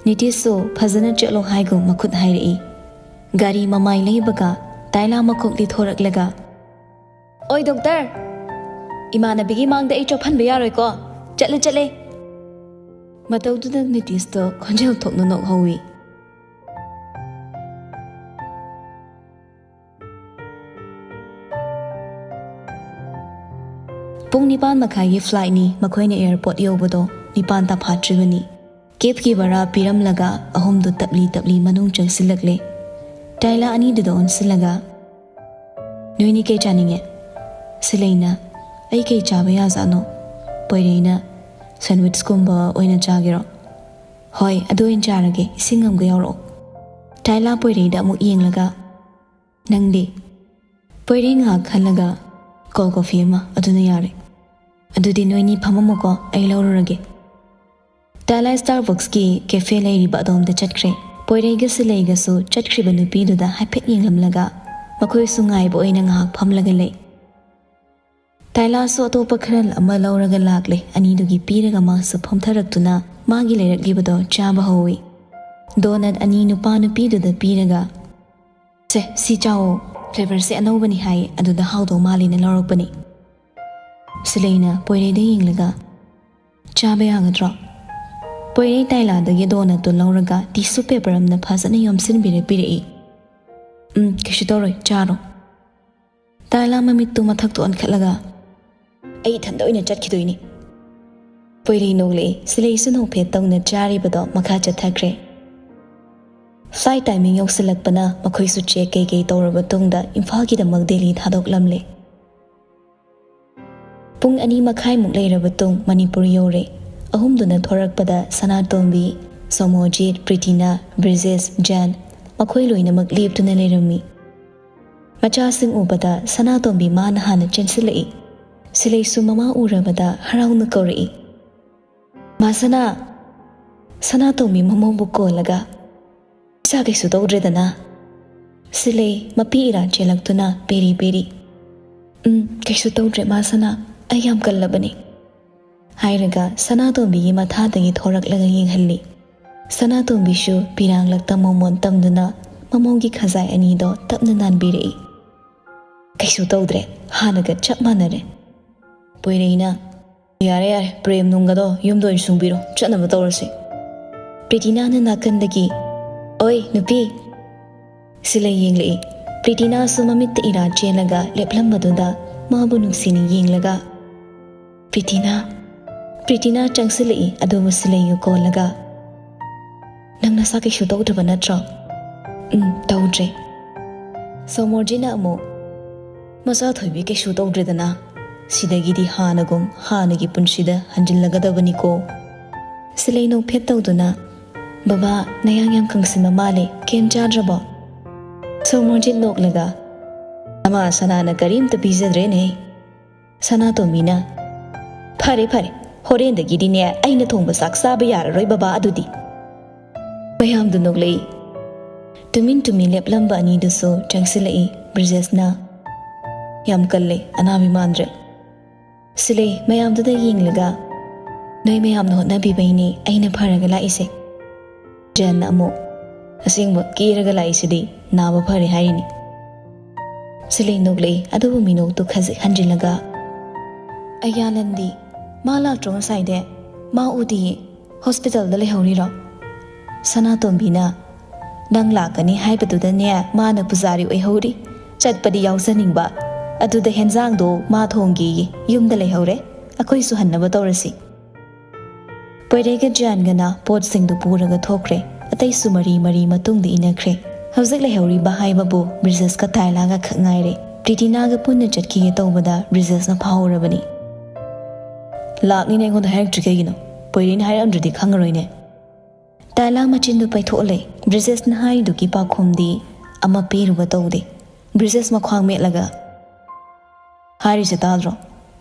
ꯅꯤꯇꯤꯁꯁꯨ ꯐꯖꯅ ꯆꯠꯂꯣ ꯍꯥꯏꯒꯨꯝ ꯃꯈꯨꯠ ꯍꯥꯏꯔꯛꯏ꯫ ꯒꯥꯔꯤ ꯃꯃꯥꯏ ꯂꯩꯕꯒ ꯇꯥꯏꯂꯥ ꯃꯈꯣꯛ ꯂꯤꯊꯣꯔꯛꯂꯒ, "ꯑꯣꯏ doctor, ꯏꯃꯥꯟꯅꯕꯤꯒꯤ ꯃꯥꯡꯗ ꯑꯩ ꯆꯣꯞꯍꯟꯕ ꯌꯥꯔꯣꯏꯀꯣ꯫ ꯆꯠꯂꯦ, ꯆꯠꯂꯦ꯫" ꯃꯇꯧꯗꯨꯗ ꯅꯤꯇꯤꯁꯇꯣ ꯈꯣꯟꯖꯦꯜ ꯊꯣꯛꯅ ꯅꯣꯛꯍꯧꯏ꯫ ꯄꯨꯡ ꯅꯤꯄꯥꯟ ꯃꯈꯥꯏꯒꯤ flightꯅꯤ꯫ ꯃꯈꯣꯏꯅ airport ꯌꯧꯕꯗꯣ ꯅꯤꯄꯥꯟ ꯇꯥꯐꯥꯠꯇ꯭ꯔꯤꯕꯅꯤ꯫ Cabꯀꯤ ꯚꯔꯥ ꯄꯤꯔꯝꯂꯒ ꯑꯍꯨꯝꯗꯨ ꯇꯞꯂꯤ ꯇꯞꯂꯤ ꯃꯅꯨꯡ ꯆꯪꯁꯤꯜꯂꯛꯂꯦ꯫ ꯇꯥꯏꯂꯥ ꯑꯅꯤꯗꯨꯗ ꯑꯣꯟꯁꯤꯜꯂꯒ, "ꯅꯣꯏꯅꯤ ꯀꯩ ꯆꯥꯅꯤꯡꯉꯦ?" ꯁꯤꯂꯩꯅ, "ꯑꯩ ꯀꯩ ꯆꯥꯕ ꯌꯥꯖꯥꯠꯅꯣ?" ꯄꯣꯏꯔꯩꯅ, "Sandwichꯀꯨꯝꯕ ꯑꯣꯏꯅ ꯆꯥꯒꯦꯔꯣ?" "ꯍꯣꯏ, ꯑꯗꯨ ꯑꯣꯏꯅ ꯆꯥꯔꯒꯦ꯫ ꯏꯁꯤꯡ ꯑꯃꯒ ꯌꯥꯎꯔꯛꯑꯣ꯫" ꯇꯥꯏꯂꯥ ꯄꯣꯏꯔꯩꯗ ꯑꯃꯨꯛ ꯌꯦꯡꯂꯒ, "ꯅꯪꯗꯤ?" ꯄꯣꯏꯔꯩ ꯉꯥꯏꯍꯥꯛ ꯈꯜꯂꯒ, "Cold coffee ꯑꯃ, ꯑꯗꯨꯅ ꯌꯥꯔꯦ꯫" "ꯑꯗꯨꯗꯤ ꯅꯣꯏꯅꯤ ꯐꯝꯃꯝꯃꯨꯀꯣ, ꯑꯩ ꯂꯧꯔꯨꯔꯒꯦ꯫" ꯇꯥꯏꯂꯥ Starbucksꯀꯤ cafe ꯂꯩꯔꯤꯕ ꯑꯗꯣꯝꯗ ꯆꯠꯈ꯭ꯔꯦ꯫ ꯄꯣꯏꯔꯩꯒ ꯁꯤꯂꯩꯒꯁꯨ ꯆꯠꯈ꯭ꯔꯤꯕ ꯅꯨꯄꯤꯗꯨꯗ ꯍꯥꯏꯐꯦꯠ ꯌꯦꯡꯂꯝꯂꯒ ꯃꯈꯣꯏꯁꯨ ꯉꯥꯏꯕ ꯑꯣꯏꯅ ꯉꯥꯏꯍꯥꯛ ꯐꯝꯂꯒ ꯂꯩ꯫ ꯇꯥꯏꯂꯥꯁꯨ ꯑꯇꯣꯞꯄ ꯈꯔ ꯑꯃ ꯂꯧꯔꯒ ꯂꯥꯛꯂꯦ꯫ ꯑꯅꯤꯗꯨꯒꯤ ꯄꯤꯔꯒ ꯃꯥꯁꯨ ꯐꯝꯊꯔꯛꯇꯨꯅ ꯃꯥꯒꯤ ꯂꯩꯔꯛꯂꯤꯕꯗꯣ ꯆꯥꯕ ꯍꯧꯏ꯫ Donut ꯑꯅꯤ ꯅꯨꯄꯥ ꯅꯨꯄꯤꯗꯨꯗ ꯄꯤꯔꯒ, "ꯁꯦ, ꯁꯤ ꯆꯥꯎꯑꯣ꯫ Flavorꯁꯦ ꯑꯅꯧꯕꯅꯤ ꯍꯥꯏ, ꯑꯗꯨꯗ ꯍꯥꯎꯗꯧ ꯃꯥꯜꯂꯤꯅ ꯂꯧꯔꯛꯄꯅꯤ꯫" ꯁꯤꯂꯩꯅ ꯄꯣꯏꯔꯩꯗ ꯌꯦꯡꯂꯒ, "ꯆꯥꯕ ꯌꯥꯒꯗ꯭ꯔꯣ?" ꯄꯣꯏꯔꯩ ꯇꯥꯏꯂꯥꯗꯒꯤ donutꯇꯨ ꯂꯧꯔꯒ tissue paper ꯑꯃꯅ ꯐꯖꯅ ꯌꯣꯝꯁꯤꯟꯕꯤꯔ ꯄꯤꯔꯛꯏ꯫ "ꯎꯝ, ꯀꯩꯁꯨ ꯇꯧꯔꯣꯏ, ꯆꯥꯔꯣ꯫" ꯇꯥꯏꯂꯥ ꯃꯃꯤꯠꯇꯨ ꯃꯊꯛꯇ ꯑꯣꯟꯈꯠꯂꯒ, "ꯑꯩ ꯏꯊꯟꯗ ꯑꯣꯏꯅ ꯆꯠꯈꯤꯗꯣꯏꯅꯤ꯫" ꯄꯣꯏꯔꯩ ꯅꯣꯛꯂꯛꯏ꯫ ꯁꯤꯂꯩꯁꯨ ꯅꯣꯛꯐꯦꯠ ꯇꯧꯅ ꯆꯥꯔꯤꯕꯗꯣ ꯃꯈꯥ ꯆꯠꯊꯈ꯭ꯔꯦ꯫ Flight timing ꯌꯧꯁꯤꯜꯂꯛꯄꯅ ꯃꯈꯣꯏꯁꯨ check ꯀꯩꯀꯩ ꯇꯧꯔꯕ ꯇꯨꯡꯗ ꯏꯝꯐꯥꯜꯒꯤꯗꯃꯛ ꯗꯦꯜꯂꯤ ꯊꯥꯗꯣꯛꯂꯝꯂꯦ꯫ ꯄꯨꯡ ꯑꯅꯤ ꯃꯈꯥꯏꯃꯨꯛ ꯂꯩꯔꯕ ꯇꯨꯡ ꯃꯅꯤꯄꯨꯔ ꯌꯧꯔꯦ꯫ ꯑꯍꯨꯝꯗꯨꯅ ꯊꯣꯔꯛꯄꯗ ꯁꯅꯥꯇꯣꯝꯕꯤ, ꯁꯣꯃꯣꯖꯤꯠ, ꯄ꯭ꯔꯤꯇꯤꯅꯥ, ꯕ꯭ꯔꯤꯖꯦꯁ, ꯖꯦꯟ, ꯃꯈꯣꯏ ꯂꯣꯏꯅꯃꯛ ꯂꯦꯞꯇꯨꯅ ꯂꯩꯔꯝꯃꯤ꯫ ꯃꯆꯥꯁꯤꯡ ꯎꯕꯗ ꯁꯅꯥꯇꯣꯝꯕꯤ ꯃꯥꯅ ꯍꯥꯟꯅ ꯆꯦꯟꯁꯤꯜꯂꯛꯏ꯫ ꯁꯤꯂꯩꯁꯨ ꯃꯃꯥ ꯎꯔꯕꯗ ꯍꯔꯥꯎꯅ ꯀꯧꯔꯛꯏ, "ꯃꯥ ꯁꯅꯥ!" ꯁꯅꯥꯇꯣꯝꯕꯤ ꯃꯃꯧꯕꯨ ꯀꯣꯜꯂꯒ, "ꯏꯆꯥ ꯀꯩꯁꯨ ꯇꯧꯗ꯭ꯔꯦꯗꯅ?" ꯁꯤꯂꯩ ꯃꯄꯤ ꯏꯔꯥ ꯆꯦꯜꯂꯛꯇꯨꯅ ꯄꯦꯔꯤ ꯄꯦꯔꯤ, "ꯎꯝ, ꯀꯩꯁꯨ ꯇꯧꯗ꯭ꯔꯦ ꯃꯥ ꯁꯅꯥ, ꯑꯩ ꯌꯥꯝ ꯀꯜꯂꯕꯅꯤ," ꯍꯥꯏꯔꯒ ꯁꯅꯥꯇꯣꯝꯕꯤꯒꯤ ꯃꯊꯥꯗꯒꯤ ꯊꯣꯔꯛꯂꯒ ꯌꯦꯡꯍꯜꯂꯤ꯫ ꯁꯅꯥꯇꯣꯝꯕꯤꯁꯨ ꯄꯤꯔꯥꯡꯂꯛꯇ ꯃꯣꯃꯣꯟ ꯇꯝꯗꯨꯅ ꯃꯃꯧꯒꯤ ꯈꯖꯥꯏ ꯑꯅꯤꯗꯣ ꯇꯞꯅ ꯅꯥꯟꯕꯤꯔꯛꯏ꯫ "ꯀꯩꯁꯨ ꯇꯧꯗ꯭ꯔꯦ, ꯍꯥꯟꯅꯒ ꯆꯞ ꯃꯥꯟꯅꯔꯦ꯫" ꯄꯣꯏꯔꯩꯅ, "ꯌꯥꯔꯦ, ꯌꯥꯔꯦ, ꯄ꯭ꯔꯦꯝ ꯅꯨꯡꯒꯗꯣ ꯌꯨꯝꯗ ꯑꯣꯏꯅ ꯁꯨꯡꯕꯤꯔꯣ, ꯆꯠꯅꯕ ꯇꯧꯔꯁꯤ꯫" ꯄ꯭ꯔꯤꯇꯤꯅꯥꯅ ꯅꯥꯀꯟꯗꯒꯤ, "ꯑꯣꯏ, ꯅꯨꯄꯤ!" ꯁꯤꯂꯩ ꯌꯦꯡꯂꯛꯏ꯫ ꯄ꯭ꯔꯤꯇꯤꯅꯥꯁꯨ ꯃꯃꯤꯠꯇ ꯏꯔꯥ ꯆꯦꯜꯂꯒ ꯂꯦꯞꯂꯝꯕꯗꯨꯗ ꯃꯥꯕꯨ ꯅꯨꯡꯁꯤꯅ ꯌꯦꯡꯂꯒ, ꯄ꯭ꯔꯤꯇꯤꯅꯥ, ꯄ꯭ꯔꯤꯇꯤꯅꯥ ꯆꯪꯁꯤꯜꯂꯛꯏ꯫ ꯑꯗꯨꯕꯨ ꯁꯤꯂꯩꯒ ꯀꯣꯜꯂꯒ, "ꯅꯪ ꯅꯁꯥ ꯀꯩꯁꯨ ꯇꯧꯗ꯭ꯔꯕ ꯅꯠꯇ꯭ꯔꯣ?" "ꯎꯝ, ꯇꯧꯗ꯭ꯔꯦ꯫" ꯁꯣꯃꯣꯔꯖꯤꯠꯅ ꯑꯃꯨꯛ, "ꯃꯆꯥ ꯊꯣꯏꯕꯤ ꯀꯩꯁꯨ ꯇꯧꯗ꯭ꯔꯦꯗꯅ, ꯁꯤꯗꯒꯤꯗꯤ ꯍꯥꯟꯅꯒꯨꯝ ꯍꯥꯟꯅꯒꯤ ꯄꯨꯟꯁꯤꯗ ꯍꯟꯖꯤꯜꯂꯒꯗꯕꯅꯤꯀꯣ꯫" ꯁꯤꯂꯩ ꯅꯣꯛꯐꯦꯠ ꯇꯧꯗꯨꯅ, "ꯕꯕꯥ, ꯅꯌꯥꯡ ꯌꯥꯝ ꯀꯪꯁꯤꯟꯕ ꯃꯥꯜꯂꯦ, ꯀꯩꯝ ꯆꯥꯗ꯭ꯔꯕꯣ?" ꯁꯣꯃꯣꯔꯖꯤꯠ ꯅꯣꯛꯂꯒ, "ꯑꯃ ꯁꯅꯥꯅ ꯀꯔꯤꯝꯇ ꯄꯤꯖꯗ꯭ꯔꯦꯅꯦ꯫" ꯁꯅꯥꯇꯣꯝꯕꯤꯅ, "ꯐꯔꯦ ꯐꯔꯦ, ꯍꯣꯔꯦꯟꯗꯒꯤꯗꯤꯅꯦ ꯑꯩꯅ ꯊꯣꯡꯕ ꯆꯥꯛ ꯆꯥꯕ ꯌꯥꯔꯔꯣꯏ ꯕꯕꯥ ꯑꯗꯨꯗꯤ꯫" ꯃꯌꯥꯝꯗꯨ ꯅꯣꯛꯂꯛꯏ꯫ ꯇꯨꯃꯤꯟ ꯇꯨꯃꯤꯟ ꯂꯦꯞꯂꯝꯕ ꯑꯅꯤꯗꯨꯁꯨ ꯆꯪꯁꯤꯜꯂꯛꯏ꯫ ꯕ꯭ꯔꯤꯖꯦꯁꯅ, "ꯌꯥꯝ ꯀꯜꯂꯦ, ꯑꯅꯥꯕꯤ ꯃꯥꯟꯗ꯭ꯔꯦ꯫" ꯁꯤꯂꯩ ꯃꯌꯥꯝꯗꯨꯗ ꯌꯦꯡꯂꯒ, "ꯅꯣꯏ ꯃꯌꯥꯝꯅ ꯍꯣꯠꯅꯕꯤꯕꯩꯅꯦ ꯑꯩꯅ ꯐꯔꯒ ꯂꯥꯛꯏꯁꯦ꯫" ꯖꯟꯅ ꯑꯃꯨꯛ, "ꯑꯁꯦꯡꯕ ꯀꯦꯔꯒ ꯂꯥꯛꯏꯁꯤꯗꯤ ꯅꯥꯕ ꯐꯔꯦ ꯍꯥꯏꯔꯤꯅꯤ꯫" ꯁꯤꯂꯩ ꯅꯣꯛꯂꯛꯏ, ꯑꯗꯨꯕꯨ ꯃꯤꯅꯣꯛꯇꯨ ꯈꯖꯤꯛ ꯍꯟꯖꯤꯜꯂꯒ, "ꯑꯌꯥꯂꯟꯗꯤ? ꯃꯥ ꯂꯥꯛꯇ꯭ꯔꯣ ꯉꯁꯥꯏꯗꯩ? ꯃꯥ ꯎꯗꯤꯌꯦ꯫ ꯍꯣꯁꯄꯤꯇꯥꯜꯗ ꯂꯩꯍꯧꯔꯤꯔꯣ?" ꯁꯅꯥꯇꯣꯝꯕꯤꯅ, "ꯅꯪ ꯂꯥꯛꯀꯅꯤ ꯍꯥꯏꯕꯗꯨꯗꯅꯦ ꯃꯥꯅ ꯄꯨꯖꯥꯔꯤ ꯑꯣꯏꯍꯧꯔꯤ꯫ ꯆꯠꯄꯗꯤ ꯌꯥꯎꯖꯅꯤꯡꯕ꯫ ꯑꯗꯨꯗ ꯍꯦꯟꯖꯥꯡꯗꯣ ꯃꯥ ꯊꯣꯡꯒꯦꯌꯦ꯫ ꯌꯨꯝꯗ ꯂꯩꯍꯧꯔꯦ꯫ ꯑꯩꯈꯣꯏꯁꯨ ꯍꯟꯅꯕ ꯇꯧꯔꯁꯤ꯫" ꯄꯣꯏꯔꯩꯒ ꯖꯤꯌꯥꯟꯒꯅ ꯄꯣꯠꯁꯤꯡꯗꯨ ꯄꯨꯔꯒ ꯊꯣꯛꯈ꯭ꯔꯦ꯫ ꯑꯇꯩꯁꯨ ꯃꯔꯤ ꯃꯔꯤ ꯃꯇꯨꯡꯗ ꯏꯟꯅꯈ꯭ꯔꯦ꯫ ꯍꯧꯖꯤꯛ ꯂꯩꯍꯧꯔꯤꯕ ꯍꯥꯏꯕꯕꯨ ꯕ꯭ꯔꯤꯖꯦꯁꯀ ꯇꯥꯏꯂꯥꯒ ꯈꯛ ꯉꯥꯏꯔꯦ꯫ ꯄ꯭ꯔꯤꯇꯤꯅꯥꯒ ꯄꯨꯟꯅ ꯆꯠꯈꯤꯒꯦ ꯇꯧꯕꯗ ꯕ꯭ꯔꯤꯖꯦꯁꯅ ꯐꯥꯍꯧꯔꯕꯅꯤ꯫ "ꯂꯥꯛꯅꯤꯅ ꯑꯩꯉꯣꯟꯗ ꯍꯥꯏꯔꯛꯇ꯭ꯔꯤ ꯀꯩꯒꯤꯅꯣ? ꯄꯣꯏꯔꯩꯅ ꯍꯥꯏꯔꯛꯑꯝꯗ꯭ꯔꯗꯤ ꯈꯪꯉꯔꯣꯏꯅꯦ꯫" ꯇꯥꯏꯂꯥ ꯃꯆꯤꯟꯗꯨ ꯄꯩꯊꯣꯛꯂꯦ꯫ ꯕ꯭ꯔꯤꯖꯦꯁꯅ ꯍꯥꯏꯔꯤꯗꯨꯒꯤ ꯄꯥꯎꯈꯨꯝꯗꯤ ꯑꯃ ꯄꯤꯔꯨꯕ ꯇꯧꯗꯦ꯫ ꯕ꯭ꯔꯤꯖꯦꯁ ꯃꯈ꯭ꯋꯥꯡ ꯃꯦꯠꯂꯒ, "ꯍꯥꯏꯔꯤꯁꯦ ꯇꯥꯗ꯭ꯔꯣ?"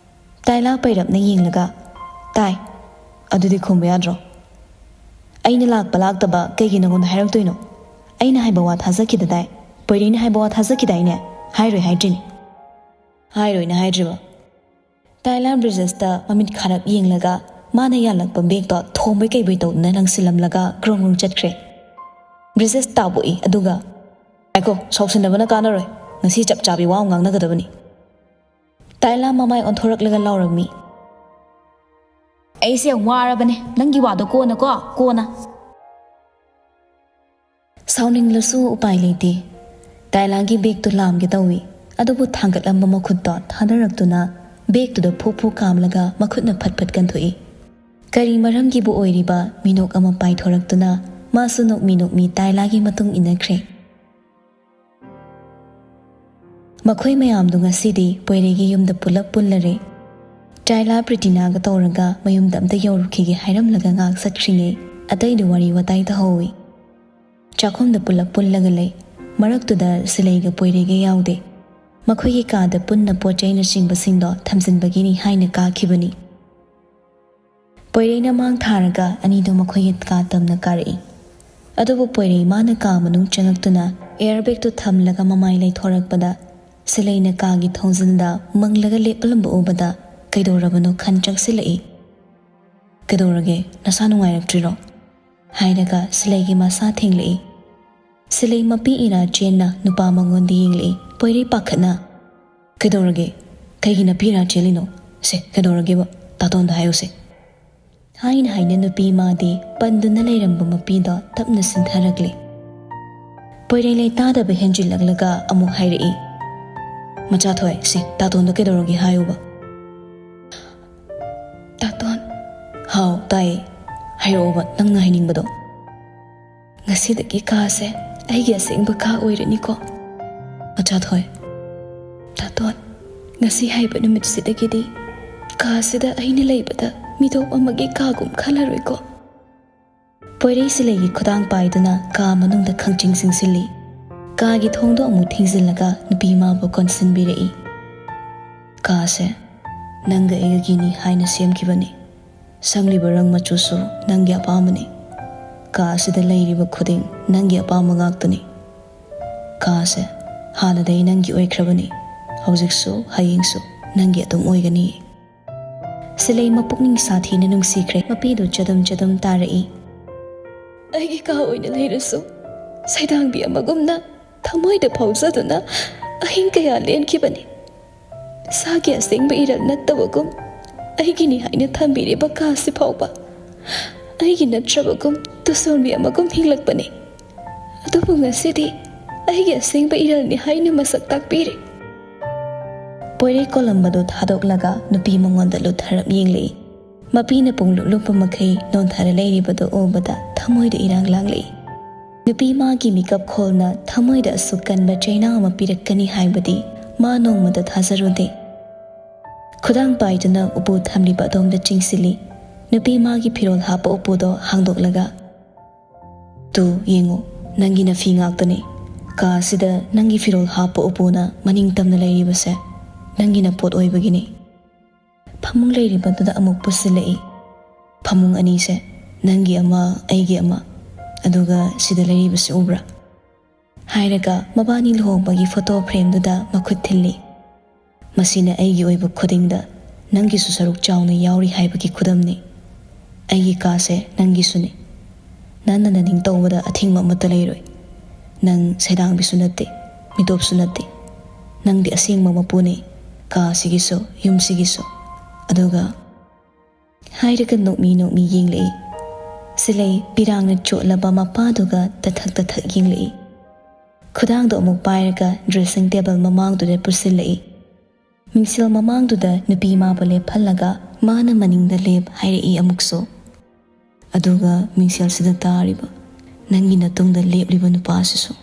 ꯇꯥꯏꯂꯥ ꯄꯩꯔꯞꯅ ꯌꯦꯡꯂꯒ, "ꯇꯥꯏ꯫ ꯑꯗꯨꯗꯤ ꯈꯨꯝꯕ ꯌꯥꯗ꯭ꯔꯣ? ꯑꯩꯅ ꯂꯥꯛꯄ ꯂꯥꯛꯇꯕ ꯀꯩꯒꯤ ꯅꯉꯣꯟꯗ ꯍꯥꯏꯔꯛꯇꯣꯏꯅꯣ? ꯑꯩꯅ ꯍꯥꯏꯕ ꯋꯥ ꯊꯥꯖꯈꯤꯗꯗꯥꯏ? ꯄꯣꯏꯔꯩꯅ ꯍꯥꯏꯕ ꯋꯥ ꯊꯥꯖꯈꯤꯗꯥꯏꯅꯦ? ꯍꯥꯏꯔꯣꯏ ꯍꯥꯏꯗ꯭ꯔꯤꯅꯦ꯫" "ꯍꯥꯏꯔꯣꯏꯅ ꯍꯥꯏꯗ꯭ꯔꯤꯕ?" ꯇꯥꯏꯂꯥ ꯕ꯭ꯔꯤꯖꯦꯁꯇ ꯃꯃꯤꯠ ꯈꯥꯔꯞ ꯌꯦꯡꯂꯒ, ꯃꯥꯅ ꯌꯥꯜꯂꯛꯄ ꯕꯦꯒꯇꯣ ꯊꯣꯝꯕꯣꯏ ꯀꯩꯕꯣꯏ ꯇꯧꯗꯨꯅ ꯂꯪꯁꯤꯜꯂꯝꯂꯒ ꯒ꯭ꯔꯣꯡ ꯒ꯭ꯔꯣꯡ ꯆꯠꯈ꯭ꯔꯦ꯫ ꯕ꯭ꯔꯤꯖꯦꯁ ꯇꯥꯕꯣꯛꯏ, ꯑꯗꯨꯒ, "ꯉꯥꯏꯈꯣ, ꯁꯥꯎꯁꯤꯟꯅꯕꯅ ꯀꯥꯟꯅꯔꯣꯏ꯫ ꯉꯁꯤ ꯆꯞ ꯆꯥꯕꯤ ꯋꯥ ꯑꯃ ꯉꯥꯡꯅꯒꯗꯕꯅꯤ꯫" ꯇꯥꯏꯂꯥ ꯃꯃꯥꯏ ꯑꯣꯟꯊꯣꯔꯛꯂꯒ ꯂꯥꯎꯔꯝꯃꯤ, "ꯑꯩꯁꯦ ꯌꯥꯝ ꯋꯥꯔꯕꯅꯦ꯫ ꯅꯪꯒꯤ ꯋꯥꯗꯣ ꯀꯣꯟꯅꯀꯣ, ꯀꯣꯟꯅ꯫" ꯁꯥꯎꯅꯤꯡꯂꯁꯨ ꯎꯄꯥꯏ ꯂꯩꯇꯦ꯫ ꯇꯥꯏꯂꯥꯒꯤ ꯕꯦꯒꯇꯨ ꯂꯥꯝꯒꯦ ꯇꯧꯏ, ꯑꯗꯨꯕꯨ ꯊꯥꯡꯒꯠꯂꯝꯕ ꯃꯈꯨꯠꯇꯣ ꯊꯥꯗꯔꯛꯇꯨꯅ ꯕꯦꯒꯇꯨꯗ ꯐꯨ ꯐꯨ ꯀꯥꯝꯂꯒ ꯃꯈꯨꯠꯅ ꯐꯠ ꯐꯠ ꯀꯟꯊꯣꯛꯏ꯫ ꯀꯔꯤ ꯃꯔꯝꯒꯤꯕꯨ ꯑꯣꯏꯔꯤꯕ ꯃꯤꯅꯣꯛ ꯑꯃ ꯄꯥꯏꯊꯣꯔꯛꯇꯨꯅ ꯃꯥꯁꯨ ꯅꯣꯛꯃꯤ ꯅꯣꯛꯃꯤ ꯇꯥꯏꯂꯥꯒꯤ ꯃꯇꯨꯡ ꯏꯟꯅꯈ꯭ꯔꯦ꯫ ꯃꯈꯣꯏ ꯃꯌꯥꯝꯗꯨ ꯉꯁꯤꯗꯤ ꯄꯣꯏꯔꯩꯒꯤ ꯌꯨꯝꯗ ꯄꯨꯂꯞ ꯄꯨꯜꯂꯔꯦ꯫ ꯇꯥꯏꯂꯥ ꯄ꯭ꯔꯤꯇꯤꯅꯥꯒ ꯇꯧꯔꯒ ꯃꯌꯨꯝꯗ ꯑꯝꯇ ꯌꯧꯔꯨꯈꯤꯒꯦ ꯍꯥꯏꯔꯝꯂꯒ ꯉꯥꯏꯍꯥꯛ ꯆꯠꯈ꯭ꯔꯤꯉꯩ ꯑꯇꯩꯗꯨ ꯋꯥꯔꯤ ꯋꯥꯇꯥꯏ ꯇꯧꯍꯧꯏ꯫ ꯆꯥꯛꯈꯨꯝꯗ ꯄꯨꯂꯞ ꯄꯨꯜꯂꯒ ꯂꯩ꯫ ꯃꯔꯛꯇꯨꯗ ꯁꯤꯂꯩꯒ ꯄꯣꯏꯔꯩꯒ ꯌꯥꯎꯗꯦ꯫ ꯃꯈꯣꯏꯒꯤ ꯀꯥꯗ ꯄꯨꯟꯅ ꯄꯣꯠ ꯆꯩꯅꯆꯤꯡꯕꯁꯤꯡꯗꯣ ꯊꯝꯖꯤꯟꯕꯒꯤꯅꯤ ꯍꯥꯏꯅ ꯀꯥꯈꯤꯕꯅꯤ꯫ ꯄꯣꯏꯔꯩꯅ ꯃꯥꯡ ꯊꯥꯔꯒ ꯑꯅꯤꯗꯣ ꯃꯈꯣꯏꯒꯤ ꯀꯥ ꯇꯝꯅ ꯀꯥꯔꯛꯏ꯫ ꯑꯗꯨꯕꯨ ꯄꯣꯏꯔꯩ ꯃꯥꯅ ꯀꯥ ꯃꯅꯨꯡ ꯆꯪꯉꯛꯇꯨꯅ ꯑꯦꯌꯔ ꯕꯦꯒꯇꯨ ꯊꯝꯂꯒ ꯃꯃꯥꯏ ꯂꯩꯊꯣꯔꯛꯄꯗ ꯁꯤꯂꯩꯅ ꯀꯥꯒꯤ ꯊꯣꯡꯖꯤꯜꯗ ꯃꯪꯂꯒ ꯂꯦꯞꯂꯝꯕ ꯎꯕꯗ ꯀꯩꯗꯧꯔꯕꯅꯣ ꯈꯟ ꯆꯪꯁꯤꯜꯂꯛꯏ꯫ "ꯀꯩꯗꯧꯔꯒꯦ? ꯅꯁꯥ ꯅꯨꯡꯉꯥꯏꯔꯛꯇ꯭ꯔꯤꯔꯣ?" ꯍꯥꯏꯔꯒ ꯁꯤꯂꯩꯒꯤ ꯃꯁꯥ ꯊꯦꯡꯂꯛꯏ꯫ ꯁꯤꯂꯩ ꯃꯄꯤ ꯏꯔꯥ ꯆꯦꯟꯅ ꯅꯨꯄꯥ ꯃꯉꯣꯟꯗ ꯌꯦꯡꯂꯛꯏ꯫ ꯄꯣꯏꯔꯩ ꯄꯥꯈꯠꯅ, "ꯀꯩꯗꯧꯔꯒꯦ? ꯀꯩꯒꯤ ꯅꯄꯤ ꯏꯔꯥ ꯆꯦꯜꯂꯤꯅꯣ? ꯁꯦ, ꯀꯩꯗꯧꯔꯒꯦꯕ? ꯇꯥꯇꯣꯟꯗ ꯍꯥꯏꯌꯨꯁꯦ" ꯍꯥꯏꯅ ꯍꯥꯏꯅ ꯅꯨꯄꯤ ꯃꯥꯗꯤ ꯄꯟꯗꯨꯅ ꯂꯩꯔꯝꯕ ꯃꯄꯤꯗꯣ ꯇꯞꯅ ꯁꯤꯟꯊꯔꯛꯂꯦ꯫ ꯄꯣꯏꯔꯩ ꯂꯩ ꯇꯥꯗꯕ ꯍꯦꯟꯖꯤꯜꯂꯛꯂꯒ ꯑꯃꯨꯛ ꯍꯥꯏꯔꯛꯏ, "ꯃꯆꯥꯊꯣꯏ, ꯁꯦ, ꯇꯥꯇꯣꯟꯗ ꯀꯩꯗꯧꯔꯒꯦ ꯍꯥꯏꯌꯨꯕ?" "ꯇꯥꯇꯣꯟ꯫" "ꯍꯥꯎ, ꯇꯥꯏꯌꯦ꯫ ꯍꯥꯏꯔꯛꯑꯣꯕ, ꯅꯪꯅ ꯍꯥꯏꯅꯤꯡꯕꯗꯣ꯫" "ꯉꯁꯤꯗꯒꯤ ꯀꯥꯁꯦ ꯑꯩꯒꯤ ꯑꯁꯦꯡꯕ ꯀꯥ ꯑꯣꯏꯔꯅꯤꯀꯣ?" "ꯃꯆꯥꯊꯣꯏ꯫" "ꯇꯥꯇꯣꯟ, ꯉꯁꯤ ꯍꯥꯏꯕ ꯅꯨꯃꯤꯠꯁꯤꯗꯒꯤꯗꯤ ꯀꯥꯁꯤꯗ ꯑꯩꯅ ꯂꯩꯕꯗ ꯃꯤꯇꯣꯞ ꯑꯃꯒꯤ ꯀꯥꯒꯨꯝ ꯈꯜꯂꯔꯣꯏꯀꯣ?" ꯄꯣꯏꯔꯩ ꯁꯤꯂꯩꯒꯤ ꯈꯨꯗꯥꯡ ꯄꯥꯏꯗꯨꯅ ꯀꯥ ꯃꯅꯨꯡꯗ ꯈꯪꯆꯤꯡ ꯆꯤꯡꯁꯤꯜꯂꯤ꯫ ꯀꯥꯒꯤ ꯊꯣꯡꯗꯣ ꯑꯃꯨꯛ ꯊꯤꯡꯖꯤꯜꯂꯒ ꯅꯨꯄꯤ ꯃꯥꯕꯨ ꯀꯣꯟꯁꯤꯟꯕꯤꯔꯛꯏ꯫ "ꯀꯥꯁꯦ ꯅꯪꯒ ꯑꯩꯒꯒꯤꯅꯤ ꯍꯥꯏꯅ ꯁꯦꯝꯈꯤꯕꯅꯤ꯫ ꯁꯪꯂꯤꯕ ꯔꯪ ꯃꯆꯨꯁꯨ ꯅꯪꯒꯤ ꯑꯄꯥꯝꯕꯅꯤ꯫ ꯀꯥ ꯑꯁꯤꯗ ꯂꯩꯔꯤꯕ ꯈꯨꯗꯤꯡ ꯅꯪꯒꯤ ꯑꯄꯥꯝꯕ ꯉꯥꯛꯇꯅꯤ꯫ ꯀꯥ ꯑꯁꯦ ꯍꯥꯟꯅꯗꯒꯤ ꯅꯪꯒꯤ ꯑꯣꯏꯈ꯭ꯔꯕꯅꯤ꯫ ꯍꯧꯖꯤꯛꯁꯨ, ꯍꯌꯦꯡꯁꯨ ꯅꯪꯒꯤ ꯑꯗꯨꯝ ꯑꯣꯏꯒꯅꯤ꯫" ꯁꯤꯂꯩ ꯃꯄꯨꯛꯅꯤꯡ ꯁꯥꯊꯤꯅ ꯅꯨꯡꯁꯤꯈ꯭ꯔꯦ꯫ ꯃꯄꯤꯗꯨ ꯆꯗꯨꯝ ꯆꯗꯨꯝ ꯇꯥꯔꯛꯏ꯫ "ꯑꯩꯒꯤ ꯀꯥ ꯑꯣꯏꯅ ꯂꯩꯔꯁꯨ, ꯁꯩꯗꯥꯡꯕꯤ ꯑꯃꯒꯨꯝꯅ ꯊꯃꯣꯏꯗ ꯐꯥꯎꯖꯗꯨꯅ ꯑꯍꯤꯡ ꯀꯌꯥ ꯂꯦꯟꯈꯤꯕꯅꯤ꯫ ꯏꯁꯥꯒꯤ ꯑꯁꯦꯡꯕ ꯏꯔꯜ ꯅꯠꯇꯕꯒꯨꯝ ꯑꯩꯒꯤꯅꯤ ꯍꯥꯏꯅ ꯊꯝꯕꯤꯔꯤꯕ ꯀꯥ ꯑꯁꯤ ꯐꯥꯎꯕ ꯑꯩꯒꯤ ꯅꯠꯇ꯭ꯔꯕꯒꯨꯝ ꯇꯨꯁꯣꯟꯕꯤ ꯑꯃꯒꯨꯝ ꯍꯤꯡꯂꯛꯄꯅꯤ꯫ ꯑꯗꯨꯕꯨ ꯉꯁꯤꯗꯤ ꯑꯩꯒꯤ ꯑꯁꯦꯡꯕ ꯏꯔꯜꯅꯤ ꯍꯥꯏꯅ ꯃꯁꯛ ꯇꯥꯛꯄꯤꯔꯦ꯫" ꯄꯣꯏꯔꯩ ꯀꯣꯂꯝꯕꯗꯨ ꯊꯥꯗꯣꯛꯂꯒ ꯅꯨꯄꯤ ꯃꯉꯣꯟꯗ ꯂꯨꯞꯊꯔꯞ ꯌꯦꯡꯂꯛꯏ꯫ ꯃꯄꯤꯅ ꯄꯨꯡꯂꯨꯞ ꯂꯨꯞꯄ ꯃꯈꯩ ꯅꯣꯟꯊꯔ ꯂꯩꯔꯤꯕꯗꯨ ꯎꯕꯗ ꯊꯃꯣꯏꯗ ꯏꯔꯥꯡ ꯂꯥꯡꯂꯛꯏ꯫ ꯅꯨꯄꯤ ꯃꯥꯒꯤ ꯃꯤꯀꯞ ꯈꯣꯜꯅ ꯊꯃꯣꯏꯗ ꯑꯁꯨꯛ ꯀꯟꯕ ꯆꯩꯅꯥ ꯑꯃ ꯄꯤꯔꯛꯀꯅꯤ ꯍꯥꯏꯕꯗꯤ ꯃꯥ ꯅꯣꯡꯃꯗ ꯊꯥꯖꯔꯨꯗꯦ꯫ ꯈꯨꯗꯥꯡ ꯄꯥꯏꯗꯨꯅ ꯎꯄꯨ ꯊꯝꯂꯤꯕ ꯑꯗꯣꯝꯗ ꯆꯤꯡꯁꯤꯜꯂꯤ꯫ ꯅꯨꯄꯤ ꯃꯥꯒꯤ ꯐꯤꯔꯣꯜ ꯍꯥꯞꯄ ꯎꯄꯨꯗꯣ ꯍꯥꯡꯗꯣꯛꯂꯒ, "ꯇꯨ ꯌꯦꯡꯉꯨ, ꯅꯪꯒꯤ ꯅꯐꯤ ꯉꯥꯛꯇꯅꯤ꯫ ꯀꯥ ꯑꯁꯤꯗ ꯅꯪꯒꯤ ꯐꯤꯔꯣꯜ ꯍꯥꯞꯄ ꯎꯄꯨꯅ ꯃꯅꯤꯡ ꯇꯝꯅ ꯂꯩꯔꯤꯕꯁꯦ ꯅꯪꯒꯤ ꯅꯄꯣꯠ ꯑꯣꯏꯕꯒꯤꯅꯤ꯫ ꯐꯃꯨꯡ ꯂꯩꯔꯤꯕꯗꯨꯗ ꯑꯃꯨꯛ ꯄꯨꯁꯤꯜꯂꯛꯏ꯫ ꯐꯃꯨꯡ ꯑꯅꯤꯁꯦ, ꯅꯪꯒꯤ ꯑꯃ, ꯑꯩꯒꯤ ꯑꯃ, ꯑꯗꯨꯒ ꯁꯤꯗ ꯂꯩꯔꯤꯕꯁꯤ ꯎꯕ꯭ꯔꯥ?" ꯍꯥꯏꯔꯒ ꯃꯕꯥꯅꯤ ꯂꯨꯍꯣꯡꯕꯒꯤ ꯐꯣꯇꯣ ꯐ꯭ꯔꯦꯝꯗꯨꯗ ꯃꯈꯨꯠ ꯊꯤꯜꯂꯤ꯫ "ꯃꯁꯤꯅ ꯑꯩꯒꯤ ꯑꯣꯏꯕ ꯈꯨꯗꯤꯡꯗ ꯅꯪꯒꯤꯁꯨ ꯁꯔꯨꯛ ꯆꯥꯎꯅ ꯌꯥꯎꯔꯤ ꯍꯥꯏꯕꯒꯤ ꯈꯨꯗꯝꯅꯤ꯫ ꯑꯩꯒꯤ ꯀꯥꯁꯦ ꯅꯪꯒꯤꯁꯨꯅꯤ꯫ ꯅꯪꯅ ꯅꯅꯤꯡ ꯇꯧꯕꯗ ꯑꯊꯤꯡꯕ ꯑꯃꯠꯇ ꯂꯩꯔꯣꯏ꯫ ꯅꯪ ꯁꯩꯗꯥꯡꯕꯤꯁꯨ ꯅꯠꯇꯦ, ꯃꯤꯇꯣꯞꯁꯨ ꯅꯠꯇꯦ꯫ ꯅꯪꯗꯤ ꯑꯁꯦꯡꯕ ꯃꯄꯨꯅꯤ, ꯀꯥ ꯑꯁꯤꯒꯤꯁꯨ, ꯌꯨꯝꯁꯤꯒꯤꯁꯨ꯫" ꯑꯗꯨꯒ ꯍꯥꯏꯔꯒ ꯅꯣꯛꯃꯤ ꯅꯣꯛꯃꯤ ꯌꯦꯡꯂꯛꯏ꯫ ꯁꯤꯂꯩ ꯄꯤꯔꯥꯡꯅ ꯆꯣꯠꯂꯕ ꯃꯄꯥꯗꯨꯒ ꯇꯊꯛ ꯇꯊꯛ ꯌꯦꯡꯂꯛꯏ꯫ ꯈꯨꯗꯥꯡꯗꯣ ꯑꯃꯨꯛ ꯄꯥꯏꯔꯒ ꯗ꯭ꯔꯦꯁꯤꯡ ꯇꯦꯕꯜ ꯃꯃꯥꯡꯗꯨꯗ ꯄꯨꯁꯤꯜꯂꯛꯏ꯫ ꯃꯤꯡꯁꯦꯜ ꯃꯃꯥꯡꯗꯨꯗ ꯅꯨꯄꯤ ꯃꯥꯕꯨ ꯂꯦꯞꯍꯜꯂꯒ ꯃꯥꯅ ꯃꯅꯤꯡꯗ ꯂꯦꯞ ꯍꯥꯏꯔꯛꯏ ꯑꯃꯨꯛꯁꯨ꯫ ꯑꯗꯨꯒ ꯃꯤꯡꯁꯦꯜꯁꯤꯗ ꯇꯥꯔꯤꯕ ꯅꯪꯒꯤ ꯅꯇꯨꯡꯗ ꯂꯦꯞꯂꯤꯕ ꯅꯨꯄꯥꯁꯤꯁꯨ꯫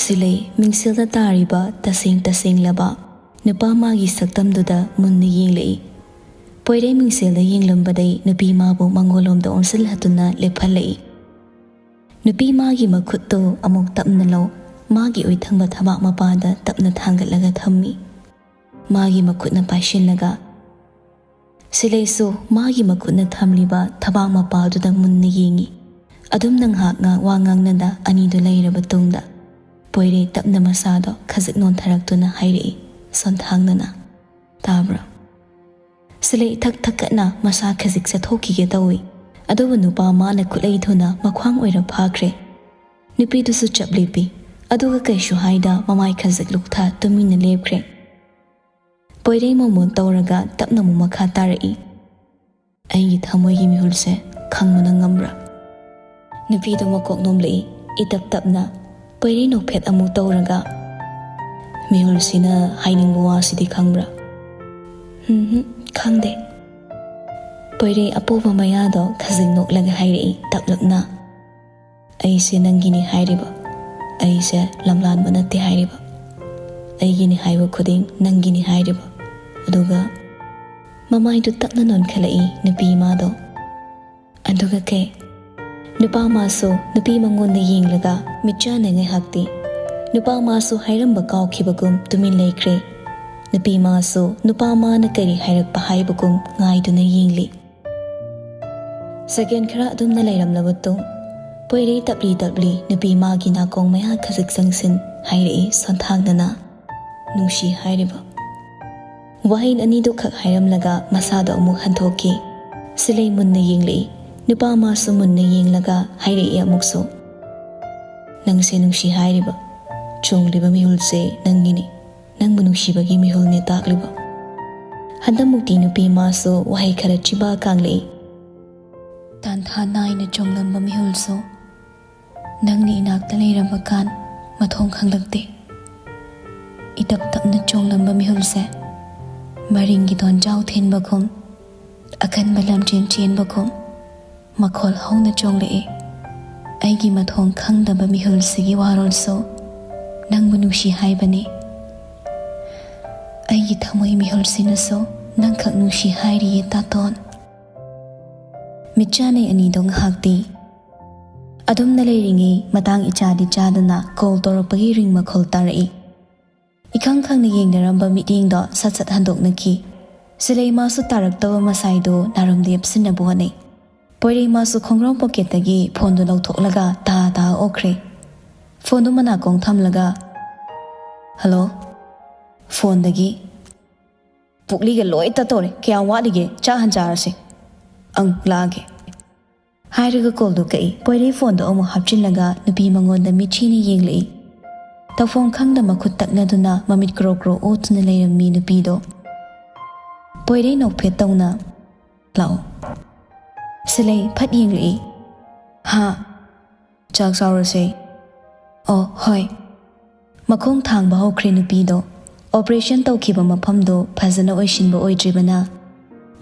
ꯁꯤꯂꯩ ꯃꯤꯡꯁꯦꯜꯗ ꯇꯥꯔꯤꯕ ꯇꯁꯦꯡ ꯇꯁꯦꯡꯂꯕ ꯅꯨꯄꯥ ꯃꯥꯒꯤ ꯁꯛꯇꯝꯗꯨꯗ ꯃꯨꯟꯅ ꯌꯦꯡꯂꯛꯏ꯫ ꯄꯣꯏꯔꯩ ꯃꯤꯡꯁꯦꯜꯗ ꯌꯦꯡꯂꯝꯕꯗꯩ ꯅꯨꯄꯤ ꯃꯥꯕꯨ ꯃꯉꯣꯟꯂꯣꯝꯗ ꯑꯣꯟꯁꯤꯜꯍꯟꯗꯨꯅ ꯂꯦꯞꯍꯜꯂꯛꯏ꯫ ꯅꯨꯄꯤ ꯃꯥꯒꯤ ꯃꯈꯨꯠꯇꯨ ꯑꯃꯨꯛ ꯇꯞꯅ ꯂꯧ, ꯃꯥꯒꯤ ꯑꯣꯏꯊꯪꯕ ꯊꯕꯥꯛ ꯃꯄꯥꯗ ꯇꯞꯅ ꯊꯥꯡꯒꯠꯂꯒ ꯊꯝꯃꯤ꯫ ꯃꯥꯒꯤ ꯃꯈꯨꯠꯅ ꯄꯥꯏꯁꯤꯜꯂꯒ ꯁꯤꯂꯩꯁꯨ ꯃꯥꯒꯤ ꯃꯈꯨꯠꯅ ꯊꯝꯂꯤꯕ ꯊꯕꯥꯛ ꯃꯄꯥꯗꯨꯗ ꯃꯨꯟꯅ ꯌꯦꯡꯏ꯫ ꯑꯗꯨꯝꯅ ꯉꯥꯏꯍꯥꯛ ꯉꯥꯏꯍꯥꯛ ꯋꯥ ꯉꯥꯡꯅꯗ ꯑꯅꯤꯗꯨ ꯂꯩꯔꯕ ꯇꯨꯡꯗ ꯄꯣꯏꯔꯩ ꯇꯞꯅ ꯃꯁꯥꯗꯣ ꯈꯖꯤꯛ ꯅꯣꯟꯊꯔꯛꯇꯨꯅ ꯍꯥꯏꯔꯛꯏ, ꯁꯣꯟꯊꯥꯡꯅꯅ, "ꯇꯥꯕ꯭ꯔꯥ?" ꯁꯤꯂꯩ ꯊꯛ ꯊꯛꯀꯠꯅ ꯃꯁꯥ ꯈꯖꯤꯛ ꯆꯠꯊꯣꯛꯈꯤꯒꯦ ꯇꯧꯏ꯫ ꯑꯗꯨꯕꯨ ꯅꯨꯄꯥ ꯃꯥꯅ ꯈꯨꯠꯂꯩ ꯊꯨꯅ ꯃꯈ꯭ꯋꯥꯡ ꯑꯣꯏꯔ ꯐꯥꯈ꯭ꯔꯦ꯫ ꯅꯨꯄꯤꯗꯨꯁꯨ ꯆꯞ ꯂꯦꯞꯄꯤ꯫ ꯑꯗꯨꯒ ꯀꯩꯁꯨ ꯍꯥꯏꯗ ꯃꯃꯥꯏ ꯈꯖꯤꯛ ꯂꯨꯛꯊ ꯇꯨꯃꯤꯟꯅ ꯂꯦꯞꯈ꯭ꯔꯦ꯫ ꯄꯣꯏꯔꯩ ꯃꯣꯃꯣꯟ ꯇꯧꯔꯒ ꯇꯞꯅ ꯑꯃꯨꯛ ꯃꯈꯥ ꯇꯥꯔꯛꯏ, "ꯑꯩꯒꯤ ꯊꯃꯣꯏꯒꯤ ꯃꯤꯍꯨꯜꯁꯦ ꯈꯪꯕꯅ ꯉꯝꯕ꯭ꯔꯥ?" ꯅꯨꯄꯤꯗꯨ ꯃꯀꯣꯛ ꯅꯣꯝꯂꯛꯏ꯫ ꯏꯇꯞ ꯇꯞꯅ ꯄꯣꯏꯔꯩ ꯅꯣꯛꯐꯦꯠ ꯑꯃꯨꯛ ꯇꯧꯔꯒ, ꯃꯤꯍꯨꯜꯁꯤꯅ ꯍꯥꯏꯅꯤꯡꯕ ꯋꯥꯁꯤꯗꯤ ꯈꯪꯕ꯭ꯔꯥ? ꯎꯝꯍꯨꯝ, ꯈꯪꯗꯦ꯫ ꯄꯣꯏꯔꯩ ꯑꯄꯣꯕ ꯃꯌꯥꯗꯣ ꯈꯖꯤꯛ ꯅꯣꯛꯂꯒ ꯍꯥꯏꯔꯛꯏ ꯇꯞꯂꯞꯅ꯫ "ꯑꯩꯁꯦ ꯅꯪꯒꯤꯅꯤ ꯍꯥꯏꯔꯤꯕ, ꯑꯩꯁꯦ ꯂꯝꯂꯥꯟꯕ ꯅꯠꯇꯦ ꯍꯥꯏꯔꯤꯕ, ꯑꯩꯒꯤꯅꯤ ꯍꯥꯏꯕ ꯈꯨꯗꯤꯡ ꯅꯪꯒꯤꯅꯤ ꯍꯥꯏꯔꯤꯕ"꯫ ꯑꯗꯨꯒ ꯃꯃꯥꯏꯗꯨ ꯇꯞꯅ ꯅꯣꯟꯈꯠꯂꯛꯏ ꯅꯨꯄꯤ ꯃꯥꯗꯣ꯫ ꯑꯗꯨꯒ ꯀꯩ? ꯅꯨꯄꯥ ꯃꯥꯁꯨ ꯅꯨꯄꯤ ꯃꯉꯣꯟꯗ ꯌꯦꯡꯂꯒ ꯃꯤꯠꯆꯥꯅ ꯉꯥꯏꯍꯥꯛꯇꯤ ꯅꯨꯄꯥ ꯃꯥꯁꯨ ꯍꯥꯏꯔꯝꯕ ꯀꯥꯎꯈꯤꯕꯒꯨꯝ ꯇꯨꯃꯤꯟ ꯂꯩꯈ꯭ꯔꯦ꯫ ꯅꯨꯄꯤ ꯃꯥꯁꯨ ꯅꯨꯄꯥ ꯃꯥꯅ ꯀꯔꯤ ꯍꯥꯏꯔꯛꯄ ꯍꯥꯏꯕꯒꯨꯝ ꯉꯥꯏꯗꯨꯅ ꯌꯦꯡꯂꯤ꯫ ꯁꯦꯀꯦꯟ ꯈꯔ ꯑꯗꯨꯝꯅ ꯂꯩꯔꯝꯂꯕ ꯇꯨꯡ, ꯄꯣꯏꯔꯩ ꯇꯞꯂꯤ ꯇꯞꯂꯤ ꯅꯨꯄꯤ ꯃꯥꯒꯤ ꯅꯥꯀꯣꯡ ꯃꯌꯥ ꯈꯖꯤꯛ ꯆꯪꯁꯤꯟ ꯍꯥꯏꯔꯛꯏ ꯁꯣꯟꯊꯥꯡꯗꯅ, "ꯅꯨꯡꯁꯤ" ꯍꯥꯏꯔꯤꯕ꯫ ꯋꯥꯍꯩ ꯑꯅꯤꯗꯨ ꯈꯛ ꯍꯥꯏꯔꯝꯂꯒ ꯃꯁꯥꯗꯣ ꯑꯃꯨꯛ ꯍꯟꯊꯣꯛꯈꯤ꯫ ꯁꯤꯂꯩ ꯃꯨꯟꯅ ꯌꯦꯡꯂꯛꯏ꯫ ꯅꯨꯄꯥ ꯃꯥꯁꯨ ꯃꯨꯟꯅ ꯌꯦꯡꯂꯒ ꯍꯥꯏꯔꯛꯏ ꯑꯃꯨꯛꯁꯨ, "ꯅꯪꯁꯦ ꯅꯨꯡꯁꯤ ꯍꯥꯏꯔꯤꯕ, ꯆꯣꯡꯂꯤꯕ ꯃꯤꯍꯨꯜꯁꯦ ꯅꯪꯒꯤꯅꯤ, ꯅꯪꯕꯨ ꯅꯨꯡꯁꯤꯕꯒꯤ ꯃꯤꯍꯨꯜꯅꯦ ꯇꯥꯛꯂꯤꯕ"꯫ ꯍꯟꯗꯛꯃꯨꯛꯇꯤ ꯅꯨꯄꯤ ꯃꯥꯁꯨ ꯋꯥꯍꯩ ꯈꯔ ꯆꯤꯕ ꯀꯥꯡꯂꯛꯏ꯫ "ꯇꯥꯟꯊꯥ ꯅꯥꯏꯅ ꯆꯣꯡꯂꯝꯕ ꯃꯤꯍꯨꯜꯁꯨ ꯅꯪꯅ ꯏꯅꯥꯛꯇ ꯂꯩꯔꯝꯕ ꯀꯥꯟ ꯃꯊꯣꯡ ꯈꯪꯂꯛꯇꯦ꯫ ꯏꯇꯞ ꯇꯞꯅ ꯆꯣꯡꯂꯝꯕ ꯃꯤꯍꯨꯜꯁꯦ ꯃꯔꯤꯡꯒꯤ ꯗꯣꯟꯖꯥꯎ ꯊꯤꯟꯕꯒꯨꯝ, ꯑꯀꯟꯕ ꯂꯝꯖꯦꯟ ꯆꯦꯟꯕꯒꯨꯝ ꯃꯈꯣꯜ ꯍꯧꯅ ꯆꯣꯡꯂꯛꯏ꯫ ꯑꯩꯒꯤ ꯃꯊꯣꯡ ꯈꯪꯗꯕ ꯃꯤꯍꯨꯜꯁꯤꯒꯤ ꯋꯥꯔꯣꯜꯁꯨ ꯅꯪꯕꯨ ꯅꯨꯡꯁꯤ ꯍꯥꯏꯕꯅꯤ꯫ ꯑꯩꯒꯤ ꯊꯃꯣꯏ ꯃꯤꯍꯨꯜꯁꯤꯅꯁꯨ ꯅꯪꯈꯛ ꯅꯨꯡꯁꯤ ꯍꯥꯏꯔꯤꯌꯦ ꯇꯥꯇꯣꯟ"꯫ ꯃꯤꯠꯆꯥꯅꯩ ꯑꯅꯤꯗꯣ ꯉꯥꯏꯍꯥꯛꯇꯤ ꯑꯗꯨꯝꯅ ꯂꯩꯔꯤꯉꯩ, ꯃꯇꯥꯡ ꯏꯆꯥꯗꯤ ꯆꯥꯗꯅ ꯀꯣꯜ ꯇꯧꯔꯛꯄꯒꯤ ꯔꯤꯡ ꯃꯈꯣꯜ ꯇꯥꯔꯛꯏ꯫ ꯏꯈꯪ ꯈꯪꯅ ꯌꯦꯡꯅꯔꯝꯕ ꯃꯤꯠꯌꯦꯡꯗꯣ ꯁꯠ ꯁꯠ ꯍꯟꯗꯣꯛꯅꯈꯤ꯫ ꯁꯤꯂꯩ ꯃꯥꯁꯨ ꯇꯥꯔꯛꯇꯕ ꯃꯁꯥꯏꯗꯨ ꯅꯥꯔꯝ ꯂꯦꯞꯁꯤꯟꯅꯕ ꯍꯣꯠꯅꯩ꯫ ꯄꯣꯏꯔꯩ ꯃꯥꯁꯨ ꯈꯣꯡꯒ꯭ꯔꯥꯎ ꯄꯣꯀꯦꯠꯇꯒꯤ ꯐꯣꯟꯗꯨ ꯂꯧꯊꯣꯛꯂꯒ ꯇꯥ ꯇꯥ ꯑꯣꯛꯈ꯭ꯔꯦ꯫ ꯐꯣꯟꯗꯨ ꯃꯅꯥꯀꯣꯡ ꯊꯝꯂꯒ, "ꯍꯜꯂꯣ?" ꯐꯣꯟꯗꯒꯤ, "ꯄꯨꯛꯂꯤꯒ ꯂꯣꯏ ꯇꯠꯇꯧꯔꯦ꯫ ꯀꯌꯥꯝ ꯋꯥꯠꯂꯤꯒꯦ? ꯆꯥꯛ ꯍꯥꯟ ꯆꯥꯔꯁꯦ꯫ ꯑꯪ, ꯂꯥꯛꯑꯒꯦ" ꯍꯥꯏꯔꯒ ꯀꯣꯜꯗꯨ ꯀꯛꯏ꯫ ꯄꯣꯏꯔꯩ ꯐꯣꯟꯗꯣ ꯑꯃꯨꯛ ꯍꯥꯞꯆꯤꯜꯂꯒ ꯅꯨꯄꯤ ꯃꯉꯣꯟꯗ ꯃꯤꯠꯁꯤꯅ ꯌꯦꯡꯂꯛꯏ꯫ ꯇꯧꯐꯝ ꯈꯪꯗ ꯃꯈꯨꯠ ꯇꯛꯅꯗꯨꯅ ꯃꯃꯤꯠ ꯀ꯭ꯔꯣ ꯀ꯭ꯔꯣ ꯑꯣꯠꯇꯨꯅ ꯂꯩꯔꯝꯃꯤ ꯅꯨꯄꯤꯗꯣ꯫ ꯄꯣꯏꯔꯩ ꯅꯣꯛꯐꯦꯠ ꯇꯧꯅ, "ꯂꯥꯛꯑꯣ"꯫ ꯁꯤꯂꯩ ꯐꯠ ꯌꯦꯡꯂꯛꯏ꯫ "ꯍꯥ?" "ꯆꯥꯛ ꯆꯥꯎꯔꯁꯦ"꯫ "ꯑꯣ, ꯍꯣꯏ"꯫ ꯃꯈꯣꯡ ꯊꯥꯡꯕ ꯍꯧꯈ꯭ꯔꯦ ꯅꯨꯄꯤꯗꯣ꯫ ꯑꯣꯄꯔꯦꯁꯟ ꯇꯧꯈꯤꯕ ꯃꯐꯝꯗꯣ ꯐꯖꯅ ꯑꯣꯏꯁꯤꯟꯕ ꯑꯣꯏꯗ꯭ꯔꯤꯕꯅ,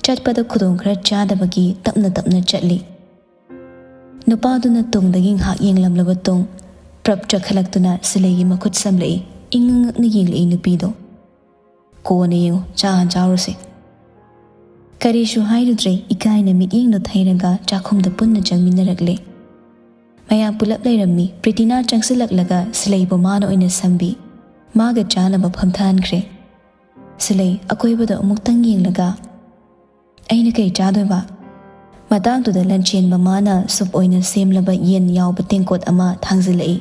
ꯆꯠꯄꯗ ꯈꯨꯗꯣꯡ ꯈꯔ ꯆꯥꯗꯕꯒꯤ ꯇꯞꯅ ꯇꯞꯅ ꯆꯠꯂꯤ꯫ ꯅꯨꯄꯥꯗꯨꯅ ꯇꯨꯡꯗꯒꯤ ꯉꯥꯏꯍꯥꯛ ꯌꯦꯡꯂꯝꯂꯕ ꯇꯨꯡ, ꯄ꯭ꯔꯞ ꯆꯠꯈꯠꯂꯛꯇꯨꯅ ꯁꯤꯂꯩꯒꯤ ꯃꯈꯨꯠ ꯁꯝꯂꯛꯏ꯫ ꯏꯪꯉꯛꯅ ꯌꯦꯡꯂꯛꯏ ꯅꯨꯄꯤꯗꯣ꯫ "ꯀꯣꯟꯅ ꯌꯦꯡꯉꯨ, ꯆꯥ ꯍꯥꯟ ꯆꯥꯔꯨꯁꯦ"꯫ ꯀꯔꯤꯁꯨ ꯍꯥꯏꯔꯨꯗ꯭ꯔꯦ, ꯏꯀꯥꯏꯅ ꯃꯤꯠꯌꯦꯡꯗꯣ ꯊꯩꯔꯒ ꯆꯥꯛꯈꯨꯝꯗ ꯄꯨꯟꯅ ꯆꯪꯃꯤꯟꯅꯔꯛꯂꯦ꯫ ꯃꯌꯥꯝ ꯄꯨꯂꯞ ꯂꯩꯔꯝꯃꯤ꯫ ꯄ꯭ꯔꯤꯇꯤꯅꯥ ꯆꯪꯁꯤꯜꯂꯛꯂꯒ ꯁꯤꯂꯩꯕꯨ ꯃꯥꯅ ꯑꯣꯏꯅ ꯁꯝꯕꯤ꯫ ꯃꯥꯒ ꯆꯥꯅꯕ ꯐꯝꯊꯍꯟꯈ꯭ꯔꯦ꯫ ꯁꯤꯂꯩ ꯑꯀꯣꯏꯕꯗ ꯑꯃꯨꯛꯇꯪ ꯌꯦꯡꯂꯒ, "ꯑꯩꯅ ꯀꯩ ꯆꯥꯗꯣꯏꯕ?" ꯃꯇꯥꯡꯗꯨꯗ ꯂꯟꯆꯦꯟꯕ ꯃꯥꯅ ꯁꯨꯞ ꯑꯣꯏꯅ ꯁꯦꯝꯂꯕ ꯌꯦꯟ ꯌꯥꯎꯕ ꯇꯦꯡꯀꯣꯠ ꯑꯃ ꯊꯥꯡꯖꯤꯜꯂꯛꯏ꯫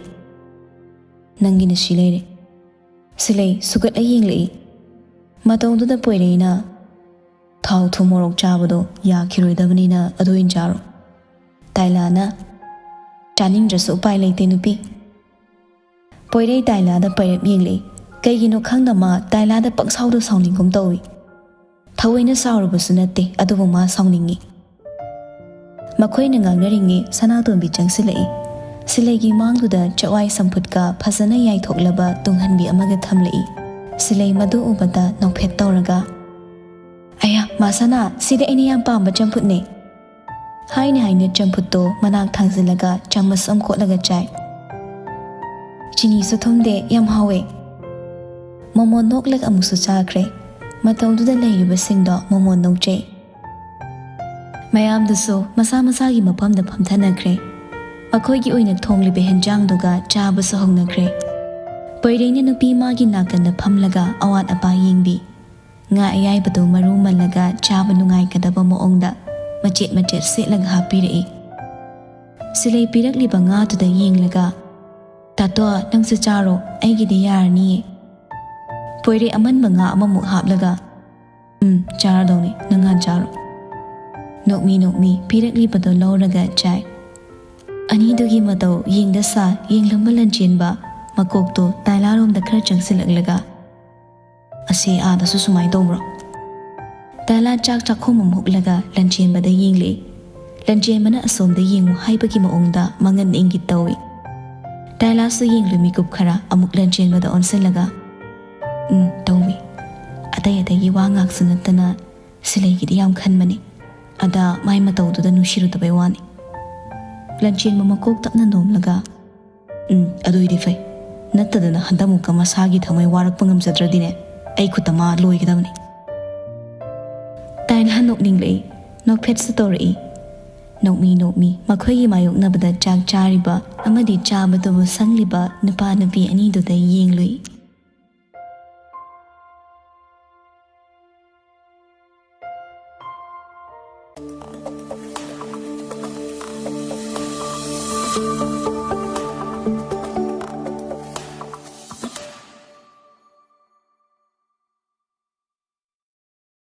"ꯅꯪꯒꯤꯅ ꯁꯤ ꯂꯩꯔꯦ"꯫ ꯁꯤꯂꯩ ꯁꯨꯒꯠꯂ ꯌꯦꯡꯂꯛꯏ꯫ ꯃꯇꯧꯗꯨꯗ ꯄꯣꯏꯔꯩꯅ, "ꯊꯥꯎ ꯊꯨꯝ ꯃꯣꯔꯣꯛ ꯆꯥꯕꯗꯣ ꯌꯥꯈꯤꯔꯣꯏꯗꯕꯅꯤꯅ ꯑꯗꯨ ꯑꯣꯏꯅ ꯆꯥꯔꯣ"꯫ ꯇꯥꯏꯂꯥꯅ, "ꯆꯥꯅꯤꯡꯗ꯭ꯔꯁꯨ ꯎꯄꯥꯏ ꯂꯩꯇꯦ ꯅꯨꯄꯤ"꯫ ꯄꯣꯏꯔꯩ ꯇꯥꯏꯂꯥꯗ ꯄꯩꯔꯞ ꯌꯦꯡꯂꯛꯏ꯫ ꯀꯩꯒꯤꯅꯣ ꯈꯪꯗ ꯃꯥ ꯇꯥꯏꯂꯥꯗ ꯄꯪꯁꯥꯎꯗ ꯁꯥꯎꯅꯤꯡꯒꯨꯝ ꯇꯧꯏ꯫ ꯊꯑꯣꯏꯅ ꯁꯥꯎꯔꯨꯕꯁꯨ ꯅꯠꯇꯦ, ꯑꯗꯨꯕꯨ ꯃꯥ ꯁꯥꯎꯅꯤꯡꯉꯤ꯫ ꯃꯈꯣꯏꯅ ꯉꯥꯡꯅꯔꯤꯉꯩ ꯁꯅꯥꯇꯣꯟꯕꯤ ꯆꯪꯁꯤꯜꯂꯛꯏ꯫ ꯁꯤꯂꯩꯒꯤ ꯃꯥꯡꯗꯨꯗ ꯆꯋꯥꯏ ꯆꯝꯐꯨꯠꯀ ꯐꯖꯅ ꯌꯥꯏꯊꯣꯛꯂꯕ ꯇꯨꯡꯍꯟꯕꯤ ꯑꯃꯒ ꯊꯝꯂꯛꯏ꯫ ꯁꯤꯂꯩ ꯃꯗꯨ ꯎꯕꯗ ꯅꯣꯛꯐꯦꯠ ꯇꯧꯔꯒ, "ꯑꯌꯥ, ꯃꯥ ꯁꯅꯥ, ꯁꯤꯗꯤ ꯑꯩꯅ ꯌꯥꯝ ꯄꯥꯝꯕ ꯆꯝꯐꯨꯠꯅꯦ"꯫ ꯍꯥꯏꯅ ꯍꯥꯏꯅ ꯆꯝꯐꯨꯠꯇꯣ ꯃꯅꯥꯛ ꯊꯥꯡꯖꯤꯜꯂꯒ ꯆꯥꯃꯁ ꯑꯃ ꯀꯣꯠꯂꯒ ꯆꯥꯏ꯫ "ꯆꯤꯅꯤꯁꯨ ꯊꯨꯝꯗꯦ, ꯌꯥꯝ ꯍꯥꯎꯋꯦ"꯫ ꯃꯣꯃꯣꯟ ꯅꯣꯛꯂꯒ ꯑꯃꯨꯛꯁꯨ ꯆꯥꯈ꯭ꯔꯦ꯫ ꯃꯇꯧꯗꯨꯗ ꯂꯩꯔꯤꯕꯁꯤꯡꯗꯣ ꯃꯣꯃꯣꯟ ꯅꯣꯛꯆꯩ꯫ ꯃꯌꯥꯝꯗꯨꯁꯨ ꯃꯁꯥ ꯃꯁꯥꯒꯤ ꯃꯐꯝꯗ ꯐꯝꯊꯅꯈ꯭ꯔꯦ꯫ ꯃꯈꯣꯏꯒꯤ ꯑꯣꯏꯅ ꯊꯣꯡꯂꯤꯕ ꯍꯦꯟꯖꯥꯡꯗꯨꯒ ꯆꯥꯕꯁꯨ ꯍꯧꯅꯈ꯭ꯔꯦ꯫ ꯄꯣꯏꯔꯩꯅ ꯅꯨꯄꯤ ꯃꯥꯒꯤ ꯅꯥꯀꯟꯗ ꯐꯝꯂꯒ ꯑꯋꯥꯠ ꯑꯄꯥ ꯌꯦꯡꯕꯤ꯫ ꯉꯥ ꯑꯌꯥꯏꯕꯗꯨ ꯃꯔꯨ ꯃꯜꯂꯒ ꯆꯥꯕ ꯅꯨꯡꯉꯥꯏꯒꯗꯕ ꯃꯑꯣꯡꯗ ꯃꯆꯦꯠ ꯃꯆꯦꯠ ꯁꯦꯠꯂꯒ ꯍꯥꯞꯄꯤꯔꯛꯏ꯫ ꯁꯤꯂꯩ ꯄꯤꯔꯛꯂꯤꯕ ꯉꯥꯗꯨꯗ ꯌꯦꯡꯂꯒ, "ꯇꯥꯇꯣ, ꯅꯪꯁꯨ ꯆꯥꯔꯣ, ꯑꯩꯒꯤꯗꯤ ꯌꯥꯔꯅꯤꯌꯦ"꯫ ꯄꯣꯏꯔꯩ ꯑꯃꯟꯕ ꯉꯥ ꯑꯃꯃꯨꯛ ꯍꯥꯞꯂꯒ, "ꯎꯝ, ꯆꯥꯔꯗꯧꯅꯤ, ꯅꯪ ꯍꯥꯟ ꯆꯥꯔꯣ"꯫ ꯅꯣꯛꯃꯤ ꯅꯣꯛꯃꯤ ꯄꯤꯔꯛꯂꯤꯕꯗꯣ ꯂꯧꯔꯒ ꯆꯥꯏ꯫ ꯑꯅꯤꯗꯨꯒꯤ ꯃꯇꯧ ꯌꯦꯡꯗ ꯁꯥ ꯌꯦꯡꯂꯝꯕ ꯂꯟꯆꯦꯟꯕ ꯃꯀꯣꯛꯇꯣ ꯇꯥꯏꯂꯥꯔꯣꯝꯗ ꯈꯔ ꯆꯪꯁꯤꯜꯂꯛꯂꯒ, "ꯑꯁꯤ ꯑꯥꯗꯁꯨ ꯁꯨꯃꯥꯏꯅ ꯇꯧꯕ꯭ꯔꯣ?" ꯇꯥꯏꯂꯥ ꯆꯥꯛ ꯆꯥꯛꯈꯣꯝ ꯑꯃ ꯍꯨꯛꯂꯒ ꯂꯟꯆꯦꯟꯕꯗ ꯌꯦꯡꯂꯛꯏ꯫ ꯂꯟꯆꯦꯟꯕꯅ ꯑꯁꯣꯝꯗ ꯌꯦꯡꯉꯨ ꯍꯥꯏꯕꯒꯤ ꯃꯑꯣꯡꯗ ꯃꯉꯟ ꯏꯪꯒꯤꯠ ꯇꯧꯏ꯫ ꯇꯥꯏꯂꯥꯁꯁꯨ ꯌꯦꯡꯂꯨꯏ ꯃꯤꯀꯨꯞ ꯈꯔ ꯑꯃꯨꯛ ꯂꯟꯆꯦꯟꯕꯗ ꯑꯣꯟꯁꯤꯜꯂꯒ, "ꯎꯝ, ꯇꯧꯃꯤ꯫ ꯑꯇꯩ ꯑꯇꯩꯒꯤ ꯋꯥ ꯉꯥꯛꯁꯨ ꯅꯠꯇꯅ ꯁꯤꯂꯩꯒꯤꯗꯤ ꯌꯥꯝ ꯈꯟꯕꯅꯤ꯫ ꯑꯗ ꯃꯥꯏ ꯃꯇꯧꯗꯨꯗ ꯅꯨꯡꯁꯤꯔꯨꯗꯕꯩ ꯋꯥꯅꯤ꯫" ꯂꯟꯆꯦꯟꯕ ꯃꯀꯣꯛ ꯇꯞꯅ ꯅꯣꯝꯂꯒ, "ꯎꯝ, ꯑꯗꯨꯏꯗꯤ ꯐꯩ꯫ ꯅꯠꯇꯗꯅ ꯍꯟꯗꯛꯃꯨꯛꯀ ꯃꯁꯥꯒꯤ ꯊꯃꯣꯏ ꯋꯥꯔꯛꯄ ꯉꯝꯖꯗ꯭ꯔꯗꯤꯅꯦ, ꯑꯩ ꯈꯨꯠꯇ ꯃꯥ ꯂꯣꯏꯒꯗꯕꯅꯤ꯫" ꯇꯥꯏꯂꯥ ꯅꯣꯛꯅꯤꯡꯂꯛꯏ꯫ ꯅꯣꯛꯐꯦꯠꯁꯨ ꯇꯧꯔꯛꯏ꯫ ꯅꯣꯛꯃꯤ ꯅꯣꯛꯃꯤ ꯃꯈꯣꯏꯒꯤ ꯃꯥꯌꯣꯛꯅꯕꯗ ꯆꯥꯛ ꯆꯥꯔꯤꯕ ꯑꯃꯗꯤ ꯆꯥꯕꯗꯨꯕꯨ ꯁꯪꯂꯤꯕ ꯅꯨꯄꯥ ꯅꯨꯄꯤ ꯑꯅꯤꯗꯨꯗ ꯌꯦꯡꯂꯨꯏ꯫